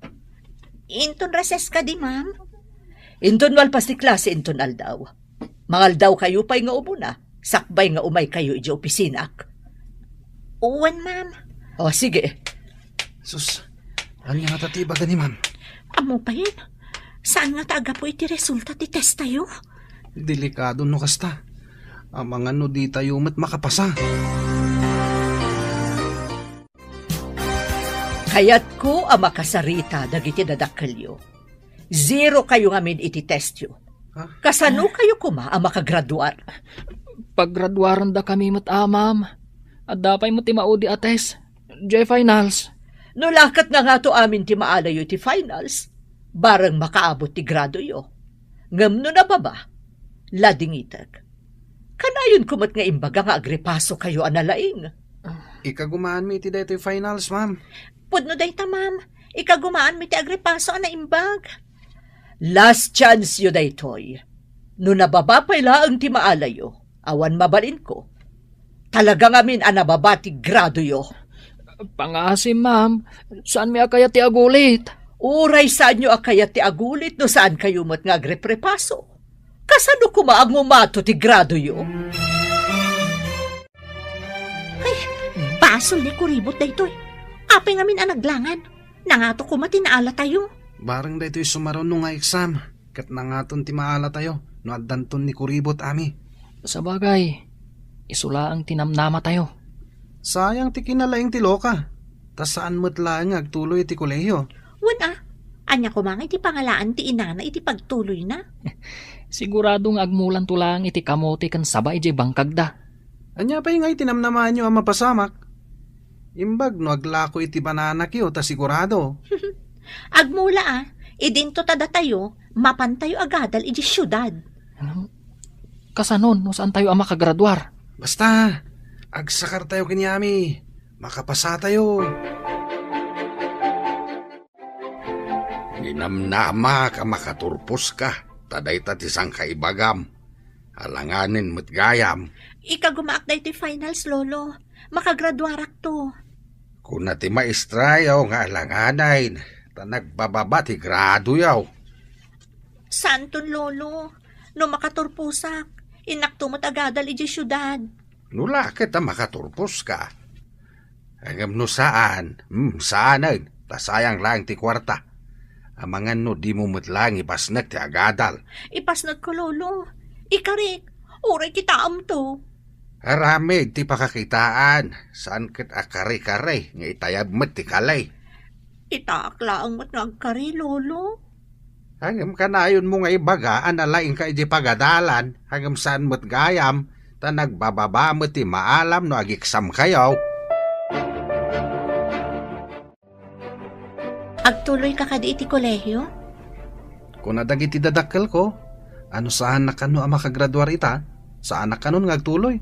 Inton recess kadi, ma'am? Inton malpas ti klase inton aldaw. Mangaldawkayo pay nga umuna, sakbay nga umaykayo idiay opisinak. Wen, ma'am. O, sige. Sus, ania ngata ti ibaga ni ma'am? Ammo payen, saan ngata a gapu iti resulta ti testayo? Delikado no kasta. Amangan no ditayo met makapasa. Kayatko a makasarita dagiti dadakkelyo. Zero kayo ngamin iti testyo. Ha? Kasano kayo koma a makagraduar? Paggraduarendakami met, a, ma'am. Adda pay met ti maudi a test. Diay finals. No la ket nangato amin ti maalayo iti finals, bareng makaabot ti gradoyo. Ngem no nababa, ladingitek. Kanayonko met nga imbaga nga agripasokayo a nalaing. Ikagumaanmi iti daytoy finals, ma'am. Pudno dayta, ma'am. Ikagumaanmi ti agripaso a naimbag. Last chance yo daytoy. No nababa pay laeng ti maalayo, awan mabalinko. Talaga ngamin a nababa ti gradoyo. Pangasim, ma'am. Saanmi a kayat ti agulit. Uray saanyo a kayat ti agulit no saan kayo met nga agreprepaso. Kasano koma a ngumato ti gradoyo? Ay, basol ni Kuribot daytoy. Apay ngamin a naglangan? Nangato koma ti naalatayo. Bareng daytoy sumaruno nga exam, ket nangaton ti maalatayo no addanton ni Kuribot, Ami. Sabagay, isu laeng ti namnamatayo. Sayang ti kinalaing ti loka. Ta saan met laeng nga agtuloy iti kolehio. Wen a, ania koma nga iti pangalaan ti inana iti pagtuloyna? Sigurado nga agmulanto laeng iti kamote ken saba idiay bangkagda. Ania pay nga iti namnamaanyo a mapasamak? Imbag no aglako iti bananakyo ta sigurado. Agmula a, idinto ta datayo, mapantayo agadal idiay siudad. Kasanon no saantayo a makagraduar? Basta, agsakartayo ken Yami. Makapasatayo. Ninamnamak a makaturposka, ta dayta ti sangkaibagam. Alanganen met gayam. Ikagumaak daytoy finals, Lolo. Makagraduarakto. Kuna ti maestrayo nga alanganen, ta nagbababa ti gradoyo. Saanton, Lolo. No makaturposak, innakto met agadal idiay siudad. No la ket a makaturposka. Ngem no saan, hmm, saanen, ta sayang laeng ti kuarta. Amangan no dimo met laeng ipasnek ti agadal. Ipasnekko, Lolo. Ikarik, uray kitaemto. Aramid ti pakakitaan, saan ket a kare-kare nga itayab met ti kali. Itaak laeng met nga agkari, Lolo. Ngem kanayonmo nga ibaga a nalaingka idiay pagadalan, ngem saan met gayam, ta nagbababa met ti maalam no ageksamkayo. Agtuloyka kadi iti kolehio? Kuna dagiti dadakkelko, a no saanak kano a makagraduar ita, saanak kanon nga agtuloy.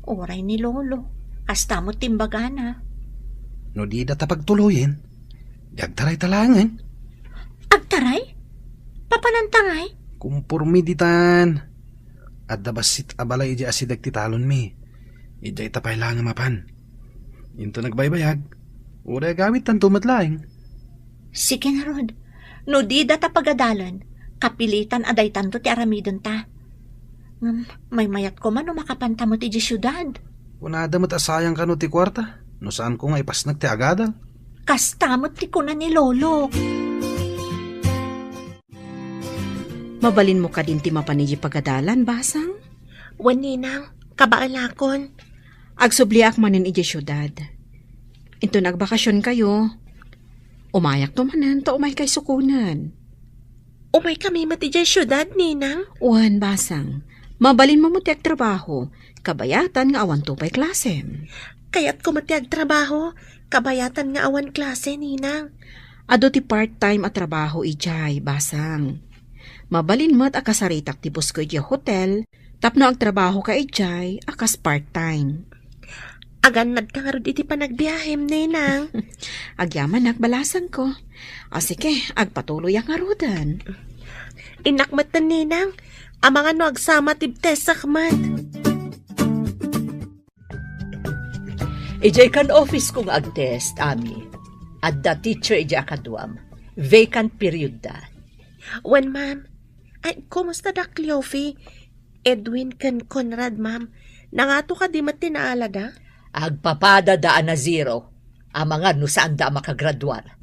Uray ni Lolo, kasta met ti imbagana. No dida ta pagtuloyen, di agtarayta laengen. Agtaray? Papananta ngay? Kumpormi ditan. Adda bassit a balay idiay asideg ti talonmi. Idiayta pay laeng a mapan. Inton agbaybayag, uray agawidtanto met laeng. Sige ngarud, no dida ta pagadalen, kapilitan a daytanto ti aramidenta. Ngem, maymayat koma no makapanta met idiay siudad. Kunada met a sayang kano ti kuarta, no saanko nga ipasnek ti agadal. Kasta met ti kuna ni Lolo. Mabalinmo kadin ti mapan idiay pagadalan, Basang? Wen, Ninang, kabaelakon. Agsubliak manen idiay siudad. Inton agbakasionkayo, umayakto manen ta umaykay sukonen. Umaykami met idiay siudad, Ninang? Wen, Basang. Mabalinmo met ti agtrabaho, kabayatan nga awanto pay klasem. Kayatko met ti agtrabaho, kabayatan nga awan klase, Ninang. Adu ti part-time a trabaho idiay, Basang. Mabalin met a kasaritak ti busko idiay hotel, tapno agtrabahoka idiay a kas part-time. Agannadka ngarud iti panagbiahem, Ninang. Agyamanak, balasangko. A, sige, agpatuloyak ngaruden. Innak metten, Ninang. Amangan no agsama ti test sakmet. Idiay kan office ko nga agtest, Ami. Adda teacher idiay a kaduam. Vacant period da. Wen, ma'am. Ay, kumusta da Cleofe? Edwin ken Conrad, ma'am. Nangato kadi met ti naalada? Agpapada da a na zero. Amangan no saan da a makagraduar.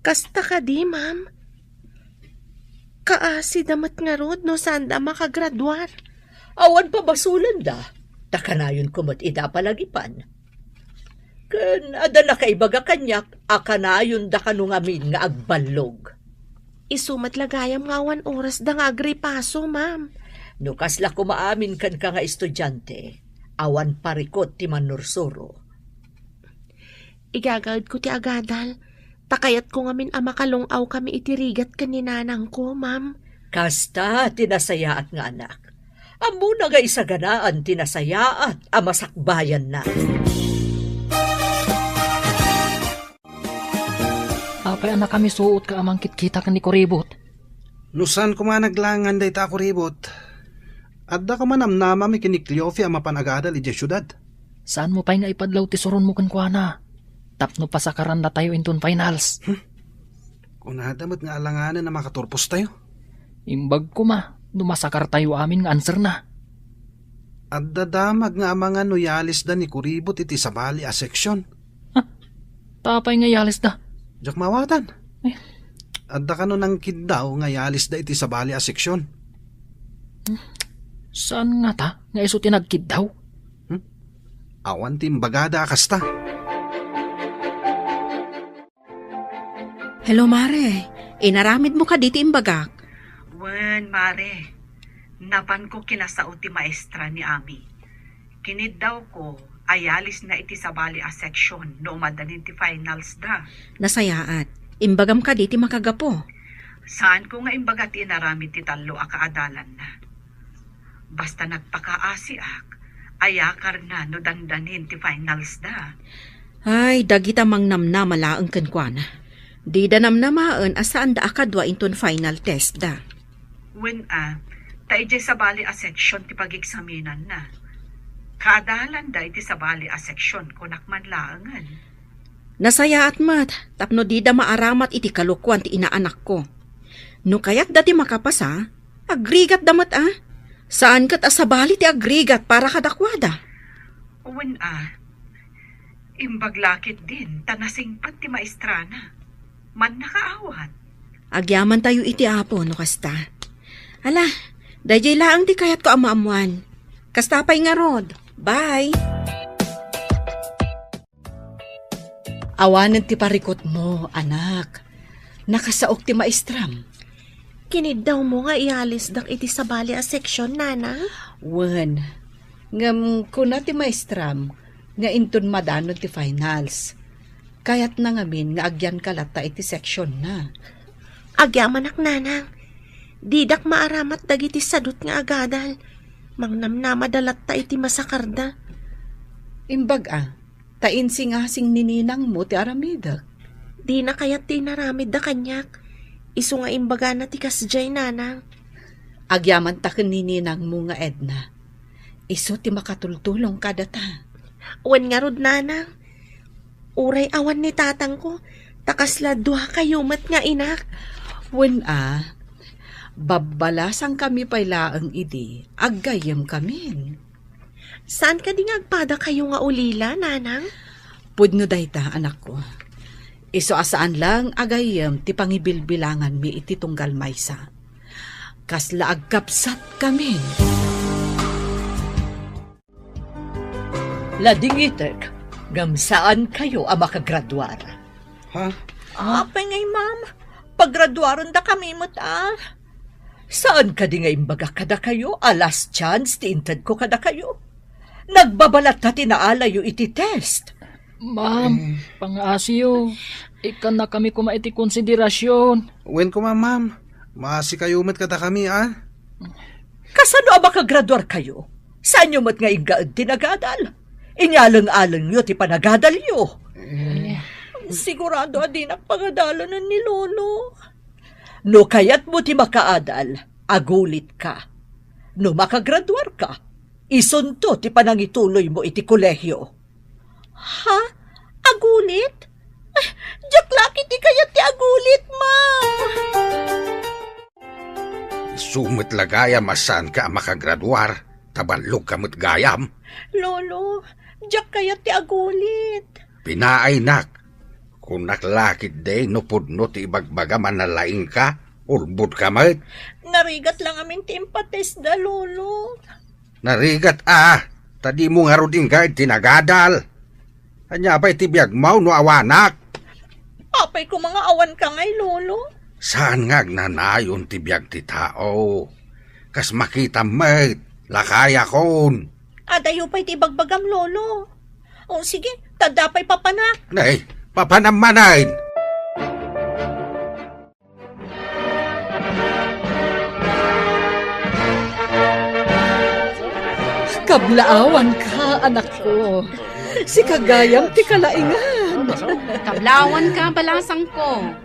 Kasta kadi, ma'am? Kaasi da met ngarud no saan da makagraduar. Awan pabasolanda, ta kanayon ko met ida palagipan. Ken adda nakaibaga kaniak a kanayon da kano ngamin nga agballog. Isu met la gayam nga awan oras da nga agripaso, ma'am. No kasla koma amin kenka nga estudiante, awan parikut ti mannursuro. Igagaedko ti agadal, ta kayatko ngamin a makalung-awkami iti rigat ken ni nanangko, ma'am. Kasta ti nasayaat nga anak. Ammona nga isaganaan ti nasayaat a masakbayanna. Apay a nakamisuotka a mangkitkita ken ni Kuribot? No saan koma naglangan dayta a Kuribot, adda koma namnamami ken ni Cleofe a mapan agadal idiay siudad. Saanmo pay nga ipadlaw ti suronmo kenkuana tapno pasakarannatayo inton finals? Hmm? Kunada met nga alanganen a makaturpostayo. Imbag koma no masakartayo amin nga answerna. Adda damag nga amangan no yalisda ni Kuribot iti sabali a seksyon. Ha? Apay nga yalisda? Diak maawatan. Ay. Adda kano nangkiddaw nga yalisda iti sabali a seksyon. Saan ngata nga isu ti nagkiddaw? Hmm? Awan ti imbagada a kasta. Hello, Mare. Inaramidmo kadi ti imbagak? Wen, Mare. Napanko kinasao ti maestra ni Ami. Kiniddawko, ayalisna iti sabali a section no umadanin ti finals da. Nasayaat. Imbagam kadi ti makagapu? Saanko nga imbaga ti inaramid ti tallo a kaadalanna. Basta nagpakaasiak, ayakarna no dandanin ti finals da. Ay, dagita mangnamnama laeng kenkuana. Dida namnamaen a saanda a kadua inton final test da. Wen a, ta idiay sabali a section ti pageksaminanna. Kaadalanda iti sabali a section, kunak man laengen. Nasayaat met, tapno dida maaramat iti kalokuan ti inaanakko. No kayatda ti makapasa, agrigatda met a. Saan ket a sabali ti agrigat para kadakuada. Wen a, imbag la ketdin ta nasingpet ti maestrana. Mannakaawat. Agyamantayo iti Apo no kasta. Ala, daydiay laeng ti kayatko a maammuan. Kasta pay ngarud. Bye! Awanen ti parikutmo, anak. Nakasaok ti maestram. Kiniddawmo nga iyalisdak iti sabali a section, Nanang? Wen, ngem kuna ti maestram nga inton madanon ti finals, kayatna ngamin nga agyanka latta iti sectionna. Agyamanak, Nanang. Didak maaramat dagiti sadut nga agadal. Mangnamnamada latta iti masakarda. Imbag a, ta insingasing ni ninangmo ti aramidek. Dina kayat ti inaramidda kaniak. Isu nga imbagana ti kasdiay, Nanang. Agyamanta ken ni ninangmo nga Edna. Isu ti makatultulong kadata. Wen ngarud, Nanang. Uray awan ni tatangko, ta kasla duakayo met nga inak. Wen a, babbalasangkami pay laeng idi, aggayyemkamin. Saan kadi nga agpadakayo nga ulila, Nanang? Pudno dayta, anakko. Isu a saan laeng a gayyem ti pangibilbilanganmi iti tunggal maysa. Kasla agkabsatkamin. Ladingitek, ngem saankayo a makagraduar. Ha? Apay ngay, ma'am? Pagraduarendakami met a. Saan kadi nga imbagak kadakayo a last chance ti intedko kadakayo? Nagbabalatta ti naalayo iti test. Ma'am, eh, pangaasiyo. Ikkannakami koma iti konsiderasyon. Wen koma, ma'am. Maasikayo met kadakami, a? Kasano a makagraduarkayo? Saanyo met nga inggaed ti nagadal? Inyaleng-alengyo ti panagadalyo. Eh. Sigurado a dinak pangadalanen ni Lolo. No kayatmo ti makaadal, agulitka. No makagraduarka, isunto ti panangituloymo iti kolehio. Ha? Agulit? Ay, diak la ketdi kayat ti agulit, ma'am. Isu met la gayam a saanka a makagraduar, ta ballogka met gayam. Lolo, diak kayat ti agulit. Pinaaynak, kunak la ketdi no pudno ti ibagbagam a nalaingka, ulbodka met. Narigat la ngamin ti impatestda, Lolo. Narigat a, ta dimo ngarud inggaed ti nagadal. Ania pay ti biagmo no awanak? Apay koma nga awanka ngay, Lolo? Saan nga agnanayon ti biag ti tao. Kas makitam met, lakayakon. Adayo pay ti ibagbagam, Lolo. O, sige, ta adda pay papanak. Nay, papanam manen. Kablaawanka, anakko. Sika gayam ti kalaingan. Kablaawanka, balasangko.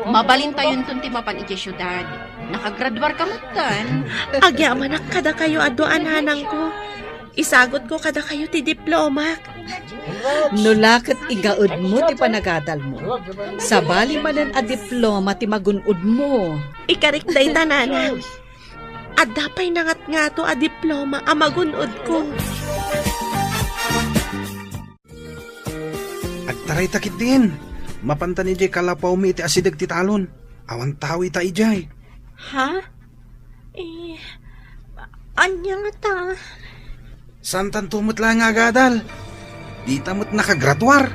Mabalintayonton ti mapan idiay siudad. Nakagraduarka metten. Agyamanak kadakayo a dua a nanangko. Isagutko kadakayo ti diplomak. No la ket igaedmo ti panagadalmo, sabali manen a diploma ti magun-odmo. Ikarik dayta, nanang. Adda pay nangatngato a diploma a magun-odko. Agtarayta ketdin. Mapantan idiay kalapawmi iti asideg ti talon. Awan tao ita idiay. Ha? Eh, ania ngata? Saantanto met laeng nga agadal. Dita met nakagraduar.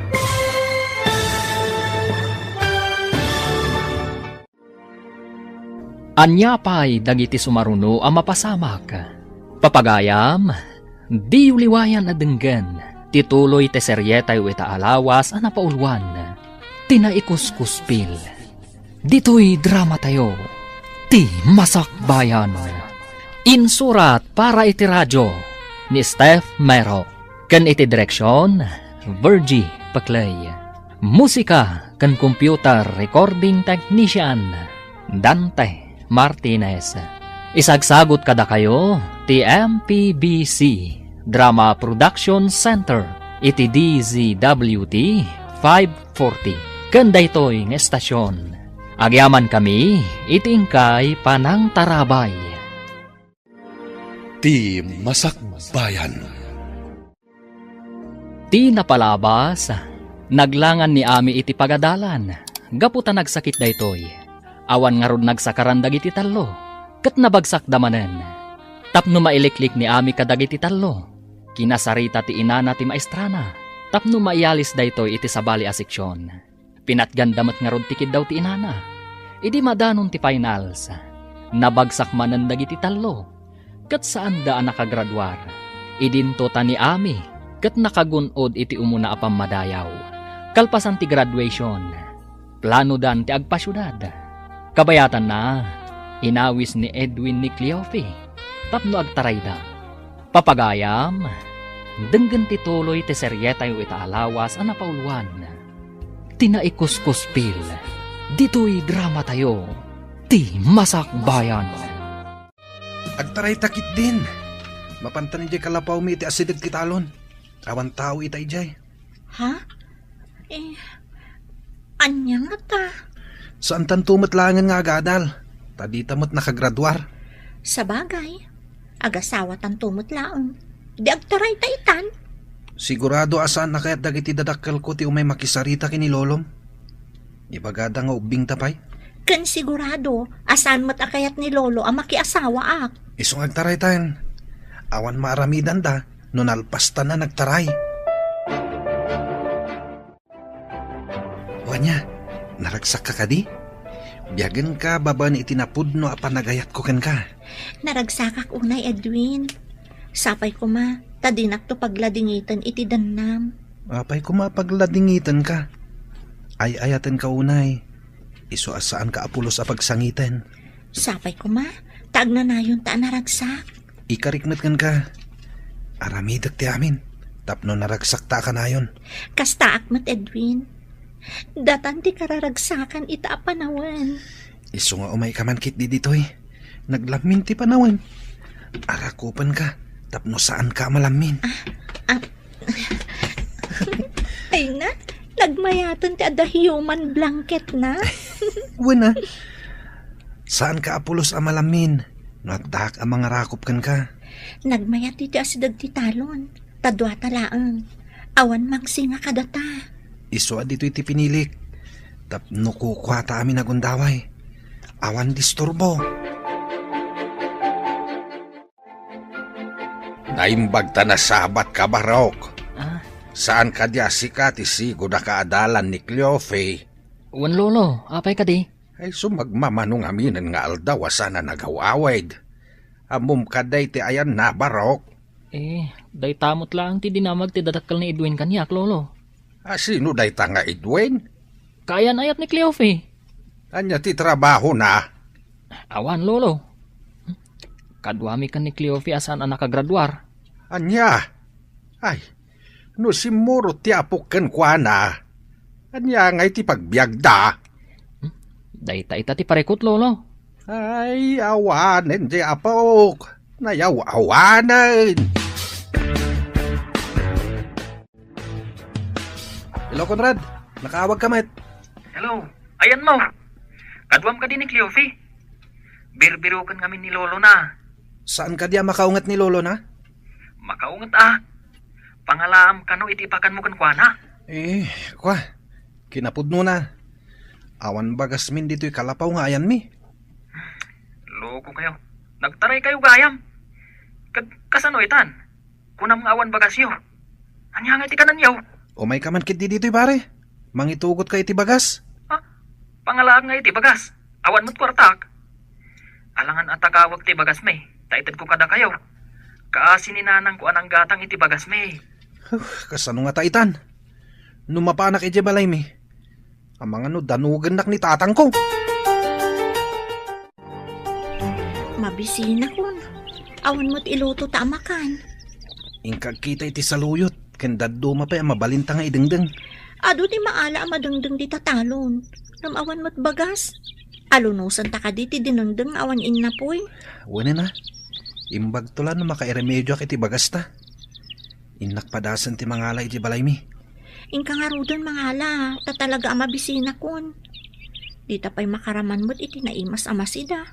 Ania pay dagiti sumaruno a mapasamak? Papagayam, diyo liwayan a denggen ti tuloy ti serietayo ita a lawas a napauluan, ti Naikuskuspil. Ditoy dramatayo, ti Masakbayan. Insurat para iti radio ni Steph Mero, ken iti direksion, Virgie Paclay. Musika ken computer recording technician, Dante Martinez. Isagsagut kadakayo ti M P B C Drama Production Center iti D Z W T five forty. Ken daytoy nga estasyon, agyamankami iti inkay panangtarabay. Ti Masakbayan. Ti napalabas, naglangan ni Ami iti pagadalan gapu ta nagsakit daytoy. Awan ngarud nagsakaran dagiti tallo, ket nabagsakda manen. Tapno mailiklik ni Ami kadagiti tallo, kinasarita ti inana ti maestrana tapno maialis daytoy iti sabali a seksion. Pinatganda met ngarud ti kiddaw ti inana. Idi madanon ti finals, nabagsak manen dagiti tallo, ket saanda a nakagraduar. Idinto ta ni Ami ket nakagun-od iti umuna a pammadayaw. Kalpasan ti graduation, planodan ti agpasiudad. Kabayatanna, inawis ni Edwin ni Cleofe tapno agtarayda. Papagayam, denggen ti tuloy ti serietayo ita a lawas a napauluan, ti Naikuskuspil. Ditoy dramatayo, ti Masakbayan. Agtarayta ketdin. Mapantan idiay kalapawmi iti asideg ti talon. Awan tao ita idiay. Ha? Eh, ania ngata? Saantanto met laengen nga agadal, ta dita met nakagraduar. Sabagay, agasawatanto met laeng. Di agtarayta itan? Sigurado a saan a kayat dagiti dadakkelko ti umay makisarita ken ni lolom. Ibagada nga ubbingta pay. Ken sigurado a saan met a kayat ni lolo a makiasawaak. Isu nga agtaraytan. Awan maaramidanda no nalpastan a nagtaray. O ania, naragsakka kadi? Biagenka babaen iti napudno a panagayatko kenka. Naragsakak unay, Edwin. Sapay koma ta dinakto pagladingiten iti dennam. Apay koma a pagladingitenka? Ay-ayatenka unay. Isu a saanka a pulos a pagsangiten. Sapay koma ta agnanayonta a naragsak. Ikarik met kenka. Aramidek ti amin tapno naragsakta a kanayon. Kastaak met, Edwin. Datan ti kararagsakan ita a panawen. Isu nga umayka man ketdi ditoy. Naglammin ti panawen. Arakupenka tapno saanka a malammin. Ah, ah. Ay na, nagmayaten ti adda human blanket na. Wen a. Saanka a pulos a malammin no addaak a mangarakop kenka. Nagmayat iti asideg ti talon, ta duata laeng. Awan mangsinga kadata. Isu a ditoy ti pinilik. Tapno kukuata amin a gundaway. Awan disturbo. Naimbag ta nasabatka, Barok. Ah? Saan kadi a sika ti sigud a kaadalan ni Cleofe? Wen, Lolo. Apay kadi? Ay, sumagmamano ngaminen nga aldaw a saan a nagaw-awid. Ammom kadi ti ayanna, Barok? Eh, dayta met laeng ti dinamag ti dadakkel ni Edwin kaniak, Lolo. A, sino dayta nga Edwin? Kaayan-ayat ni Cleofe. Ania ti trabahona? Awan, Lolo. Kaduami ken ni Cleofe a saan a nakagraduar. Ania? Ay, no simmurot ti apok kenkuana, ania ngay ti pagbiagda? Hmm? Dayta ita ti parikut, Lolo. Ay, awanen ti apok. Nayaw-awanen. Hello, Conrad. Nakaawag ka met. Hello. Ayanmo. Kaduam kadi ni Cleofe? Birbiroken ngamin ni lolo na. Saan kadi a makaunget ni lolo na? Makaunget a. Pangalaam kano iti ipakanmo kenkuana. Eh, kua. Kinapudno na. Awan bagasmin ditoy kalapaw nga ayanmi. Loko kayo. Nagtaray kayo gayam. Ket kasano itan? Kunam nga awan bagasyo. Ania nga iti kananyo? Umayka man ketdi ditoy, pare. Mangitugotka iti bagas. Ha? Pangalaak nga iti bagas. Awan met kuartak. Alangan a takawek ti bagasmi, ta itedko kadakayo. Kaasi ni nanangko a nanggatang iti bagasmi. Huh, kasano ngata itan? No mapanak idiay balaymi, amangan no danugennak ni tatangko. Mabisinakon. Awan met iluto ta amakan. Inka agkita iti saluyot, ken dadduma pay a mabalinta nga idengdeng. Adu ti maala a madengdeng dita talon. Ngem awan met bagas. Alunusanta kadi ti dinengdeng nga awan innapuy? Wen a. Imbagto la no makairemedioak iti bagasta. Innak padasen ti mangala iti balaymi. Inka ngaruden mangala, ta talaga a mabisinakon. Dita pay makaraman met iti naimas a masida.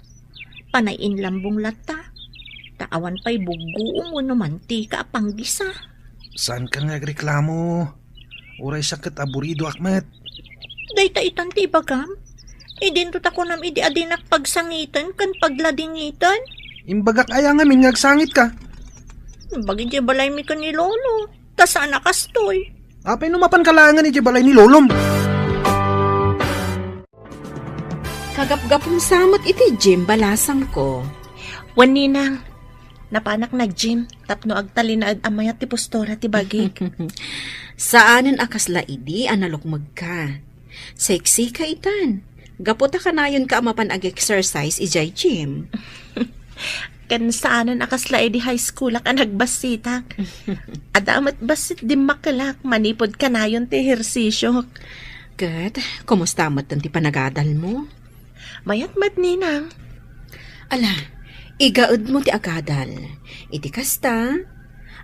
Panay inlambong latta. Ta awan pay buggoom wenno mantika a panggisa. Saanka nga agreklamo. Uray sa ket aburidoak met. Dayta itan ti ibagam? Idinto ta kunam idi a dinak pagsangiten ken pagladingiten? Imbagak aya ngamin nga agsangitka? Bagi diay balaymi ken ni Lolo. Ta saan a kastoy. Apay no mapanka laengen idiay balay ni Lolom? Kagapgapum sa met iti gym balasangko. Wen, Ninang, napanak nag-gym tapno agtalinaed a mayat ti postura ti bagik. Saanen a kasla idi a nalukmegka. Seksika itan. Gapu ta kanayonka a mapan ag-exercise idiay gym. Ken saanen a kasla idi high schoolak a nagbassitak. Adda met bassit dimmakelak manipud kanayon ti ehersisiok. Ket, kumusta met ti panagadalmo? Mayat met, Ninang. Ala, igaedmo ti agadal. Iti kasta,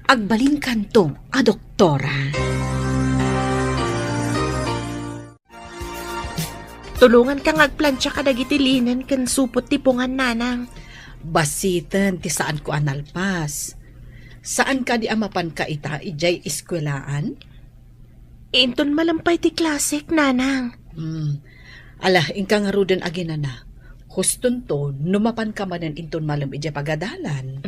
agbalinkanto a doktora. Tulonganka nga agplancha kadagiti linen ken supot ti pungan, Nanang. Basiten ti saanko a nalpas. Saan kadi a mapanka ita idiay eskuelaan? Inton malem pay ti klasek, Nanang. Hmm. Ala, inka ngaruden aginana. Hustonto, no mapanka manen inton malem idiay pagadalan.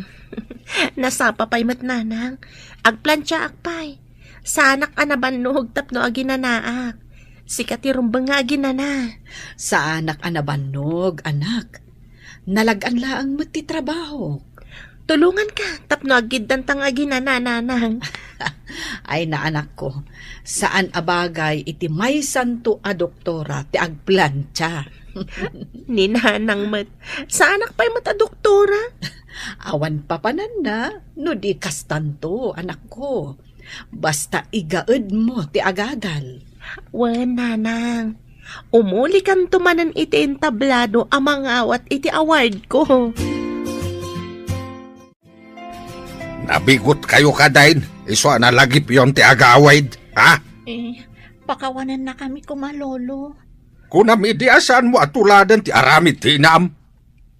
Nasapa pay met, Nanang. Agplanchaak pay. Saanak a nabannog tapno aginanaak. Sika ti rumbeng nga aginana. Saanak a nabannog, anak. Nalag-an laeng met ti trabahok. Tulonganka tapno aggiddanta nga aginana, Nanang. Ay, naanakko, saan a bagay iti maysanto a doktora ti agplancha. Ni Nanang met, saanak pay met a doktora. Awan papananna no di kastanto, anakko. Basta igaedmo ti agadal. Wen, Nanang. Umulikanto manen iti entablado a mangawat iti awardko. Nabigotkayo kadi, isu a nalagipyon ti agawid, ha? Eh, pakawanannakami koma, Lolo. Kunam idi a saanmo a tuladen ti aramid ti inam.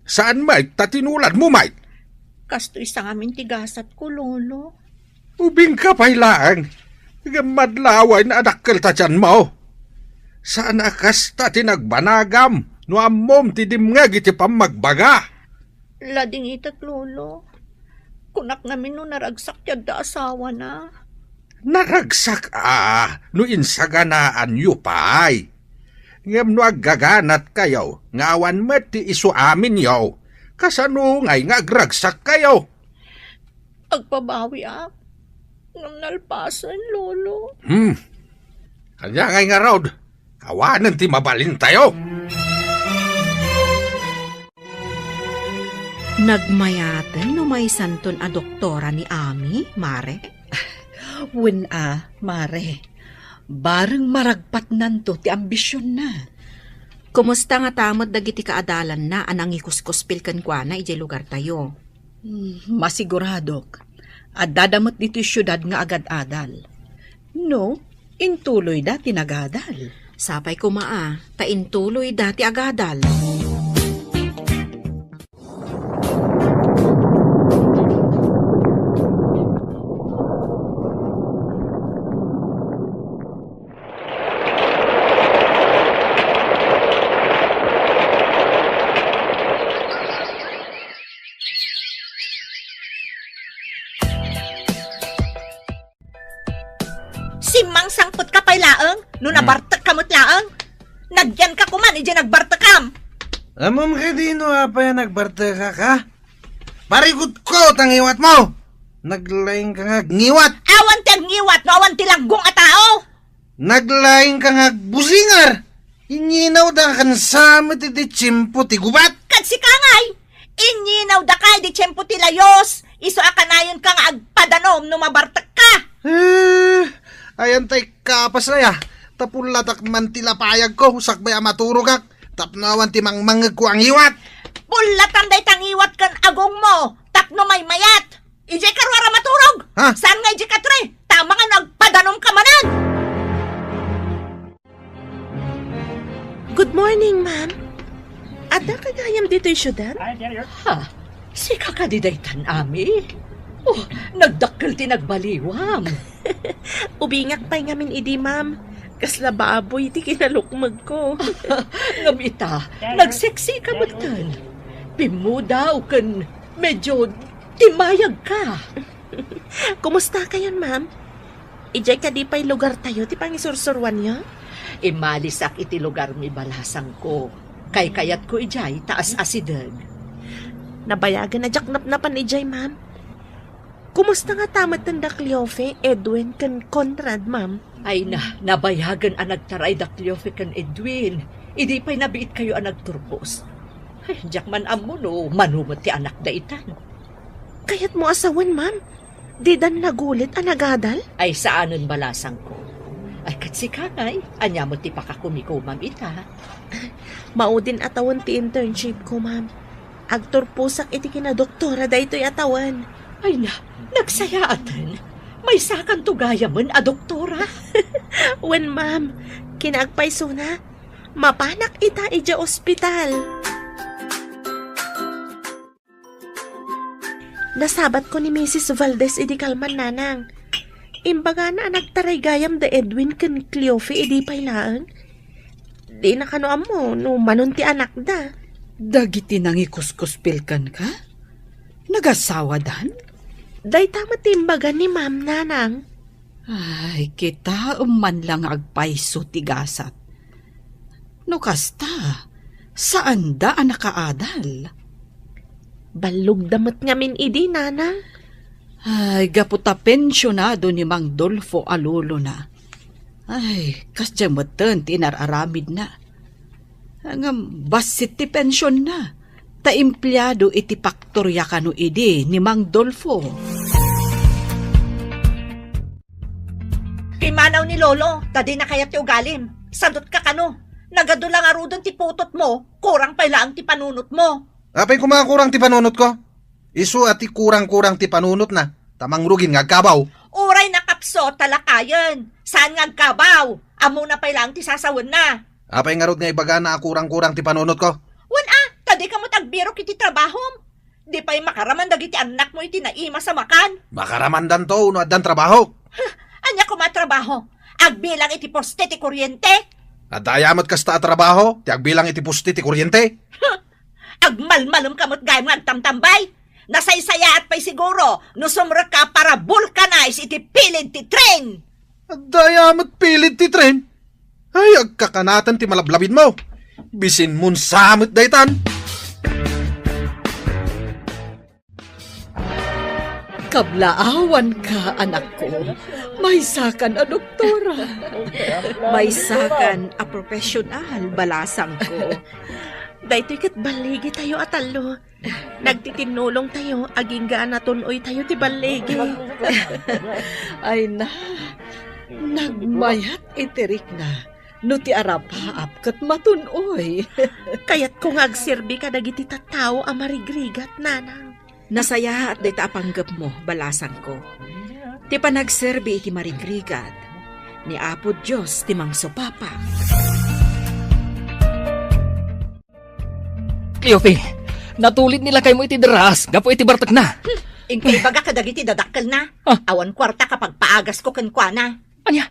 Saan met ta tinuladmo met? Kastoy sa ngamin ti gasatko, Lolo. Ubingka pay laeng. Ngem madlawen a dakkel ta tianmo. Saan a kasta ti nagbanagam no ammom ti dimngeg iti pammagbaga. Ladingitek, Lolo. Kunak ngamin no naragsak ti adda asawana. Naragsak a no insaganaanyo pay. Ngem no aggaganatkayo nga awan met ti isuaminyo, kasano ngay nga agragsakkayo? Agbabawiak. Ngem nalpasen, Lolo. Hmm. Ania ngay ngarud? Awanen ti mabalintayo. Nagmayaten no maysanton a doktora ni Ami, Mare? Wen a, Mare. Bareng maragpatnanto ti ambisionna. Kumusta ngata met dagiti kaadalanna a nangikuskuspil kenkuana idiay lugartayo? Hmm, masiguradok. Addada met ditoy siudad nga agad-adal. No, intuloyda ti nagadal. Sapay koma a, ta intuloyda ti agadal. No Hmm. nabartekka met laeng, nagyanka koman idiay nagbartekam. Ammom kadi no apay a nagbartekak, ha? Parigutko ta ngiwatmo! Naglaingka nga agngiwat! Awan ti agngiwat no awan ti laggong a tao! Naglaingka nga agbusingar! Inyinawda ken sa met iti tiempo ti gubat! Ket sika ngay, inyinawdaka idi tiempo ti layus, isu a kanayonka nga agpadanom no mabartekka! Eh, ayan tay kapas aya, ta pullatak man ti lapayagko, sakbay a maturogak, tapno awan ti mangmangngegko a ngiwat! Pullatan dayta ngiwat ken agongmo, tapno maymayat! Idiay ka ruar a maturog! Ha? Saan nga idiay ka tre? Tama nga no agpadanom ka manen! Good morning, ma'am. Adda ka gayam ditoy siudad? Ha? Sika kadi daytan, Ami? Oh, nagdakkel ti nagbaliwam. Ubingak pay ngamin idi, ma'am. Kasla baboy ti kinalukmegko. Ngem ita, nagseksi ka metten. Pimmudaw ken medyo timayag ka. Kumusta kayon, ma'am? Idiay kadi pay lugartayo ti pangisursuroanyo? Immalisak iti lugarmi, balasangko. Kaykayatko idiay ta as-asideg. Nabayagen a diak napnapan idiay, ma'am. Kumusta ngata metten da Cleofe, Edwin, ken Conrad, ma'am? Ay na, nabayagen a nagtaray da Cleofe ken Edwin. Idi pay nabiitkayo a nagturpos. Ay, diak man ammo no mano met ti anakda itan. Kayatmo a sawen, ma'am? Didan nagulit a nagadal? Ay, saanen, balasangko. Ay, ket sika ngay, ania met ti pakakumikomam ita? Maudin a tawen ti internship ko, ma'am. Agturposak iti kinadoktora daytoy a tawen. Ay na, nagsayaaten. Maysakanto gayamen a doktora. Wen, ma'am. Kinaagpaysona, mapanak ita idiay ospital. Nasabatko ni Misis Valdez idi kalman, nanang. Imbagana a nagtaray gayam da Edwin ken Cleofe idi pay laeng. Dina kano ammo no manon ti anakda. Dagiti nangikuskuspil kenka? Nagasawadan? Dayta met ti imbaga ni Ma'am, nanang. Ay, kitaem man la nga agpayso ti gasat. No kasta, saanda a nakaadal. Ballogda met ngamin idi, nanang. Ay, gapu ta pensionado ni Mang Dolfo a lolona. Ay, kasdiay metten ti inar-aramidna. Ngem bassit ti pensionna, ta empleado iti paktoria kano idi ni Mang Dolfo. Pimmanaw ni Lolo, ta dina kayat ti ugalim. Sadutka kano. Nagadu la ngaruden ti putotmo, kurang pay laeng ti panunotmo. Apay koma a kurang ti panunotko? Isu a ti kurang-kurang ti panunotna, ta mangrugin nga agkabaw. Uray nakapso, ta lakayen. Saan nga agkabaw? Ammona pay laeng ti sasawenna. Apay ngarud nga ibagana a kurang-kurang ti panunotko? Wen a, ta dika met agbirok iti trabahom. Di pay makaraman dagiti annakmo iti naimas a makan. Makaramandanto no addan trabaho. Huh, ania koma a trabaho? Agbilang iti poste ti kuryente? Adda aya met kasta a trabaho ti agbilang iti poste ti kuryente? Huh, agmalmalemka met gayam nga agtamtambay. Nasaysayaat pay siguro no sumrekka para vulcanize iti pilid ti tren. Adda aya met pilid ti tren? Ay, agkakanaten ti malablabidmo. Bisinmon sa met daytan. Kablaawanka, anakko. Maysakan a doktora. Maysakan a profesional, balasangko. Daytoy ket balligitayo a tallo. Nagtitinnulongtayo, agingga a natun-oytayo ti balligi. Ay na, nagmayat iti rikna no ti arapaap ket matun-oy. Kayatko nga agserbi kadagiti tattao a marigrigat, nanang. Nasayaat dayta a panggepmo, balasangko. Ti panagserbi iti marigrigat, ni Apo Dios ti mangsupapa. Cleofe, natulid ni lakaymo iti daraas gapu iti bartekna. Hmm, inka ibaga kadagiti dadakkelna. Ah. Awan kuarta a pagpaagasko kenkuana. Ania?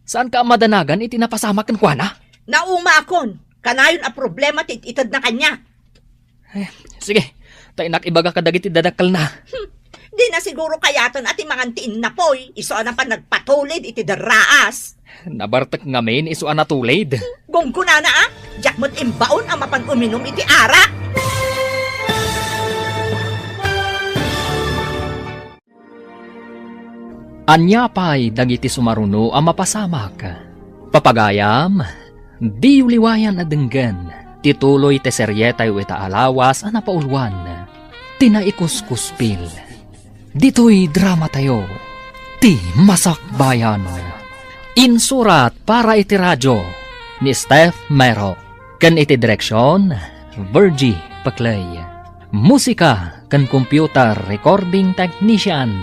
Saanka a madanagan iti napasamak kenkuana? Naumaakon, kanayon a problema ti it-itedna kaniak. Eh, sige, ta innak ibaga kadagiti dadakkelna. Hmm, di Siguro kayaten a ti mangan ti innapoy, isu a napan nagpatulid iti derraas. Nabartek ngamin isu a natulid. Gunggonana a, diak met imbaon a mapan uminum iti arak. Ania pay dagiti sumaruno a mapasamak? Papagayam, diyo liwayan a denggen ti tuloy ti serietayo ita a lawas a napauluan, ti Naikuskuspil. Ditoy dramatayo, ti Masakbayan. Insurat para iti radio ni Steph Mero, ken iti direksion, Virgie Peclay. Musika ken computer recording technician,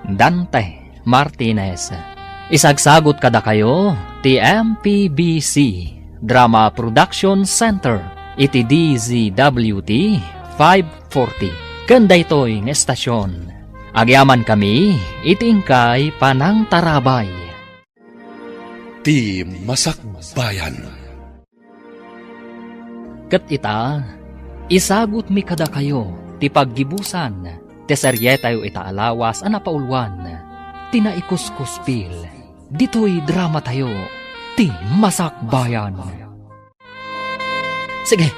Dante Martinez. Isagsagut kadakayo ti M P B C Drama Production Center iti D Z W T five forty. Ken daytoy nga estasion, agyamankami iti inkay panangtarabay. Ti Masakbayan. Ket ita, isagutmi kadakayo ti paggibusan ti serietayo ita a lawas a napauluan, ti Naikuskuspil. Ditoy dramatayo, ti Masakbayan. Sige,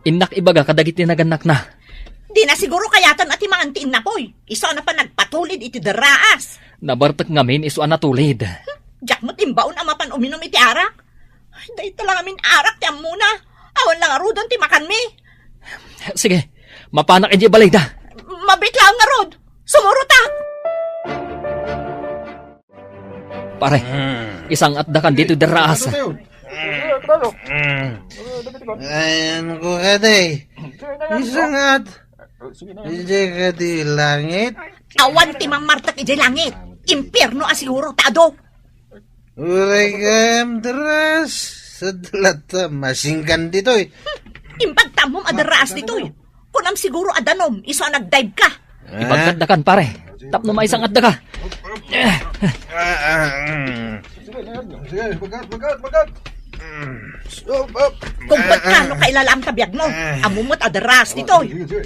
innak ibaga kadagiti nagannakna. Dina siguro kayaten a ti mangan ti innapoy. Isu a napan nagpatulid iti derraas. Nabartek ngamin isu a natulid. Diak met imbaon a mapan uminum iti arak. Dayta la ngamin arak ti ammona. Awan la ngaruden ti makanmi. Sige, mapanak idiay balayda. Mabiit laeng ngarud. Sumurotak. Pare, isangatdakan ditoy derraas. Ayanko kadi. Isangat. Idiay kadi langit. Awan ti mammartek idiay langit. Impierno a siguro ta adu. Uray gayam derraas. Sadlat ta masingkan ditoy. Imbag ta ammom a derraas ditoy. Kunam siguro a danom, isu a nagdive ka. Ibagkatdakan, pare. Tapno maisangatdaka. Ah, ah, mm. Sige, bagat, bagat, bagat. Mm. Stop, up. Kung ba't ka, no, kailalam ka biag mo? Ammom met a derraas ditoy. Sige, sige.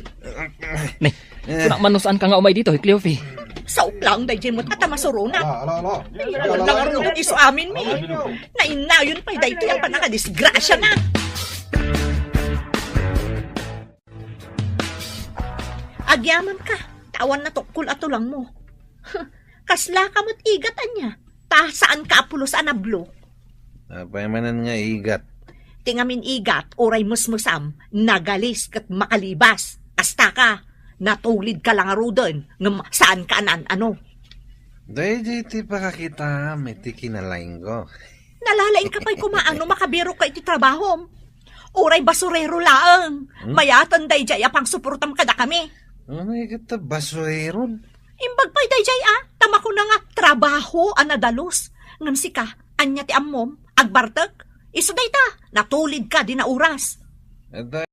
Ne, kuna man no saan ka nga umay ditoy, Cleofe. Saok lang, daydiay met a ta masurona. Ala, ala, ala. Ay, awan lang ngaruden isu aminmi. Nainayon pay daytoy a pannakadisgrasiana. Agyamanka, ta awan natukkol a tulangmo. Kasla ka met igat ania, ta saanka a pulos a nablo. Apay manen nga igat? Ti ngamin igat, uray mesmesam, nagalis ket makalibas. Kasta ka, natulid ka la ngaruden, ngem saanka a naan-ano. Daydiay ti pakakitaam iti kinalaingko. Nalalaing ka pay koma a no makabirok ka iti trabahom. Uray basurero laeng. Hmm? Mayaten daydiay a pangsuportam kadakami. Ano nga ket ta basureron? Imbag pay daydiay a, ta makuna nga trabaho a nadalus. Ngem sika, ania ti ammom? Agbartek? Isu dayta, natulid ka dina oras. Ata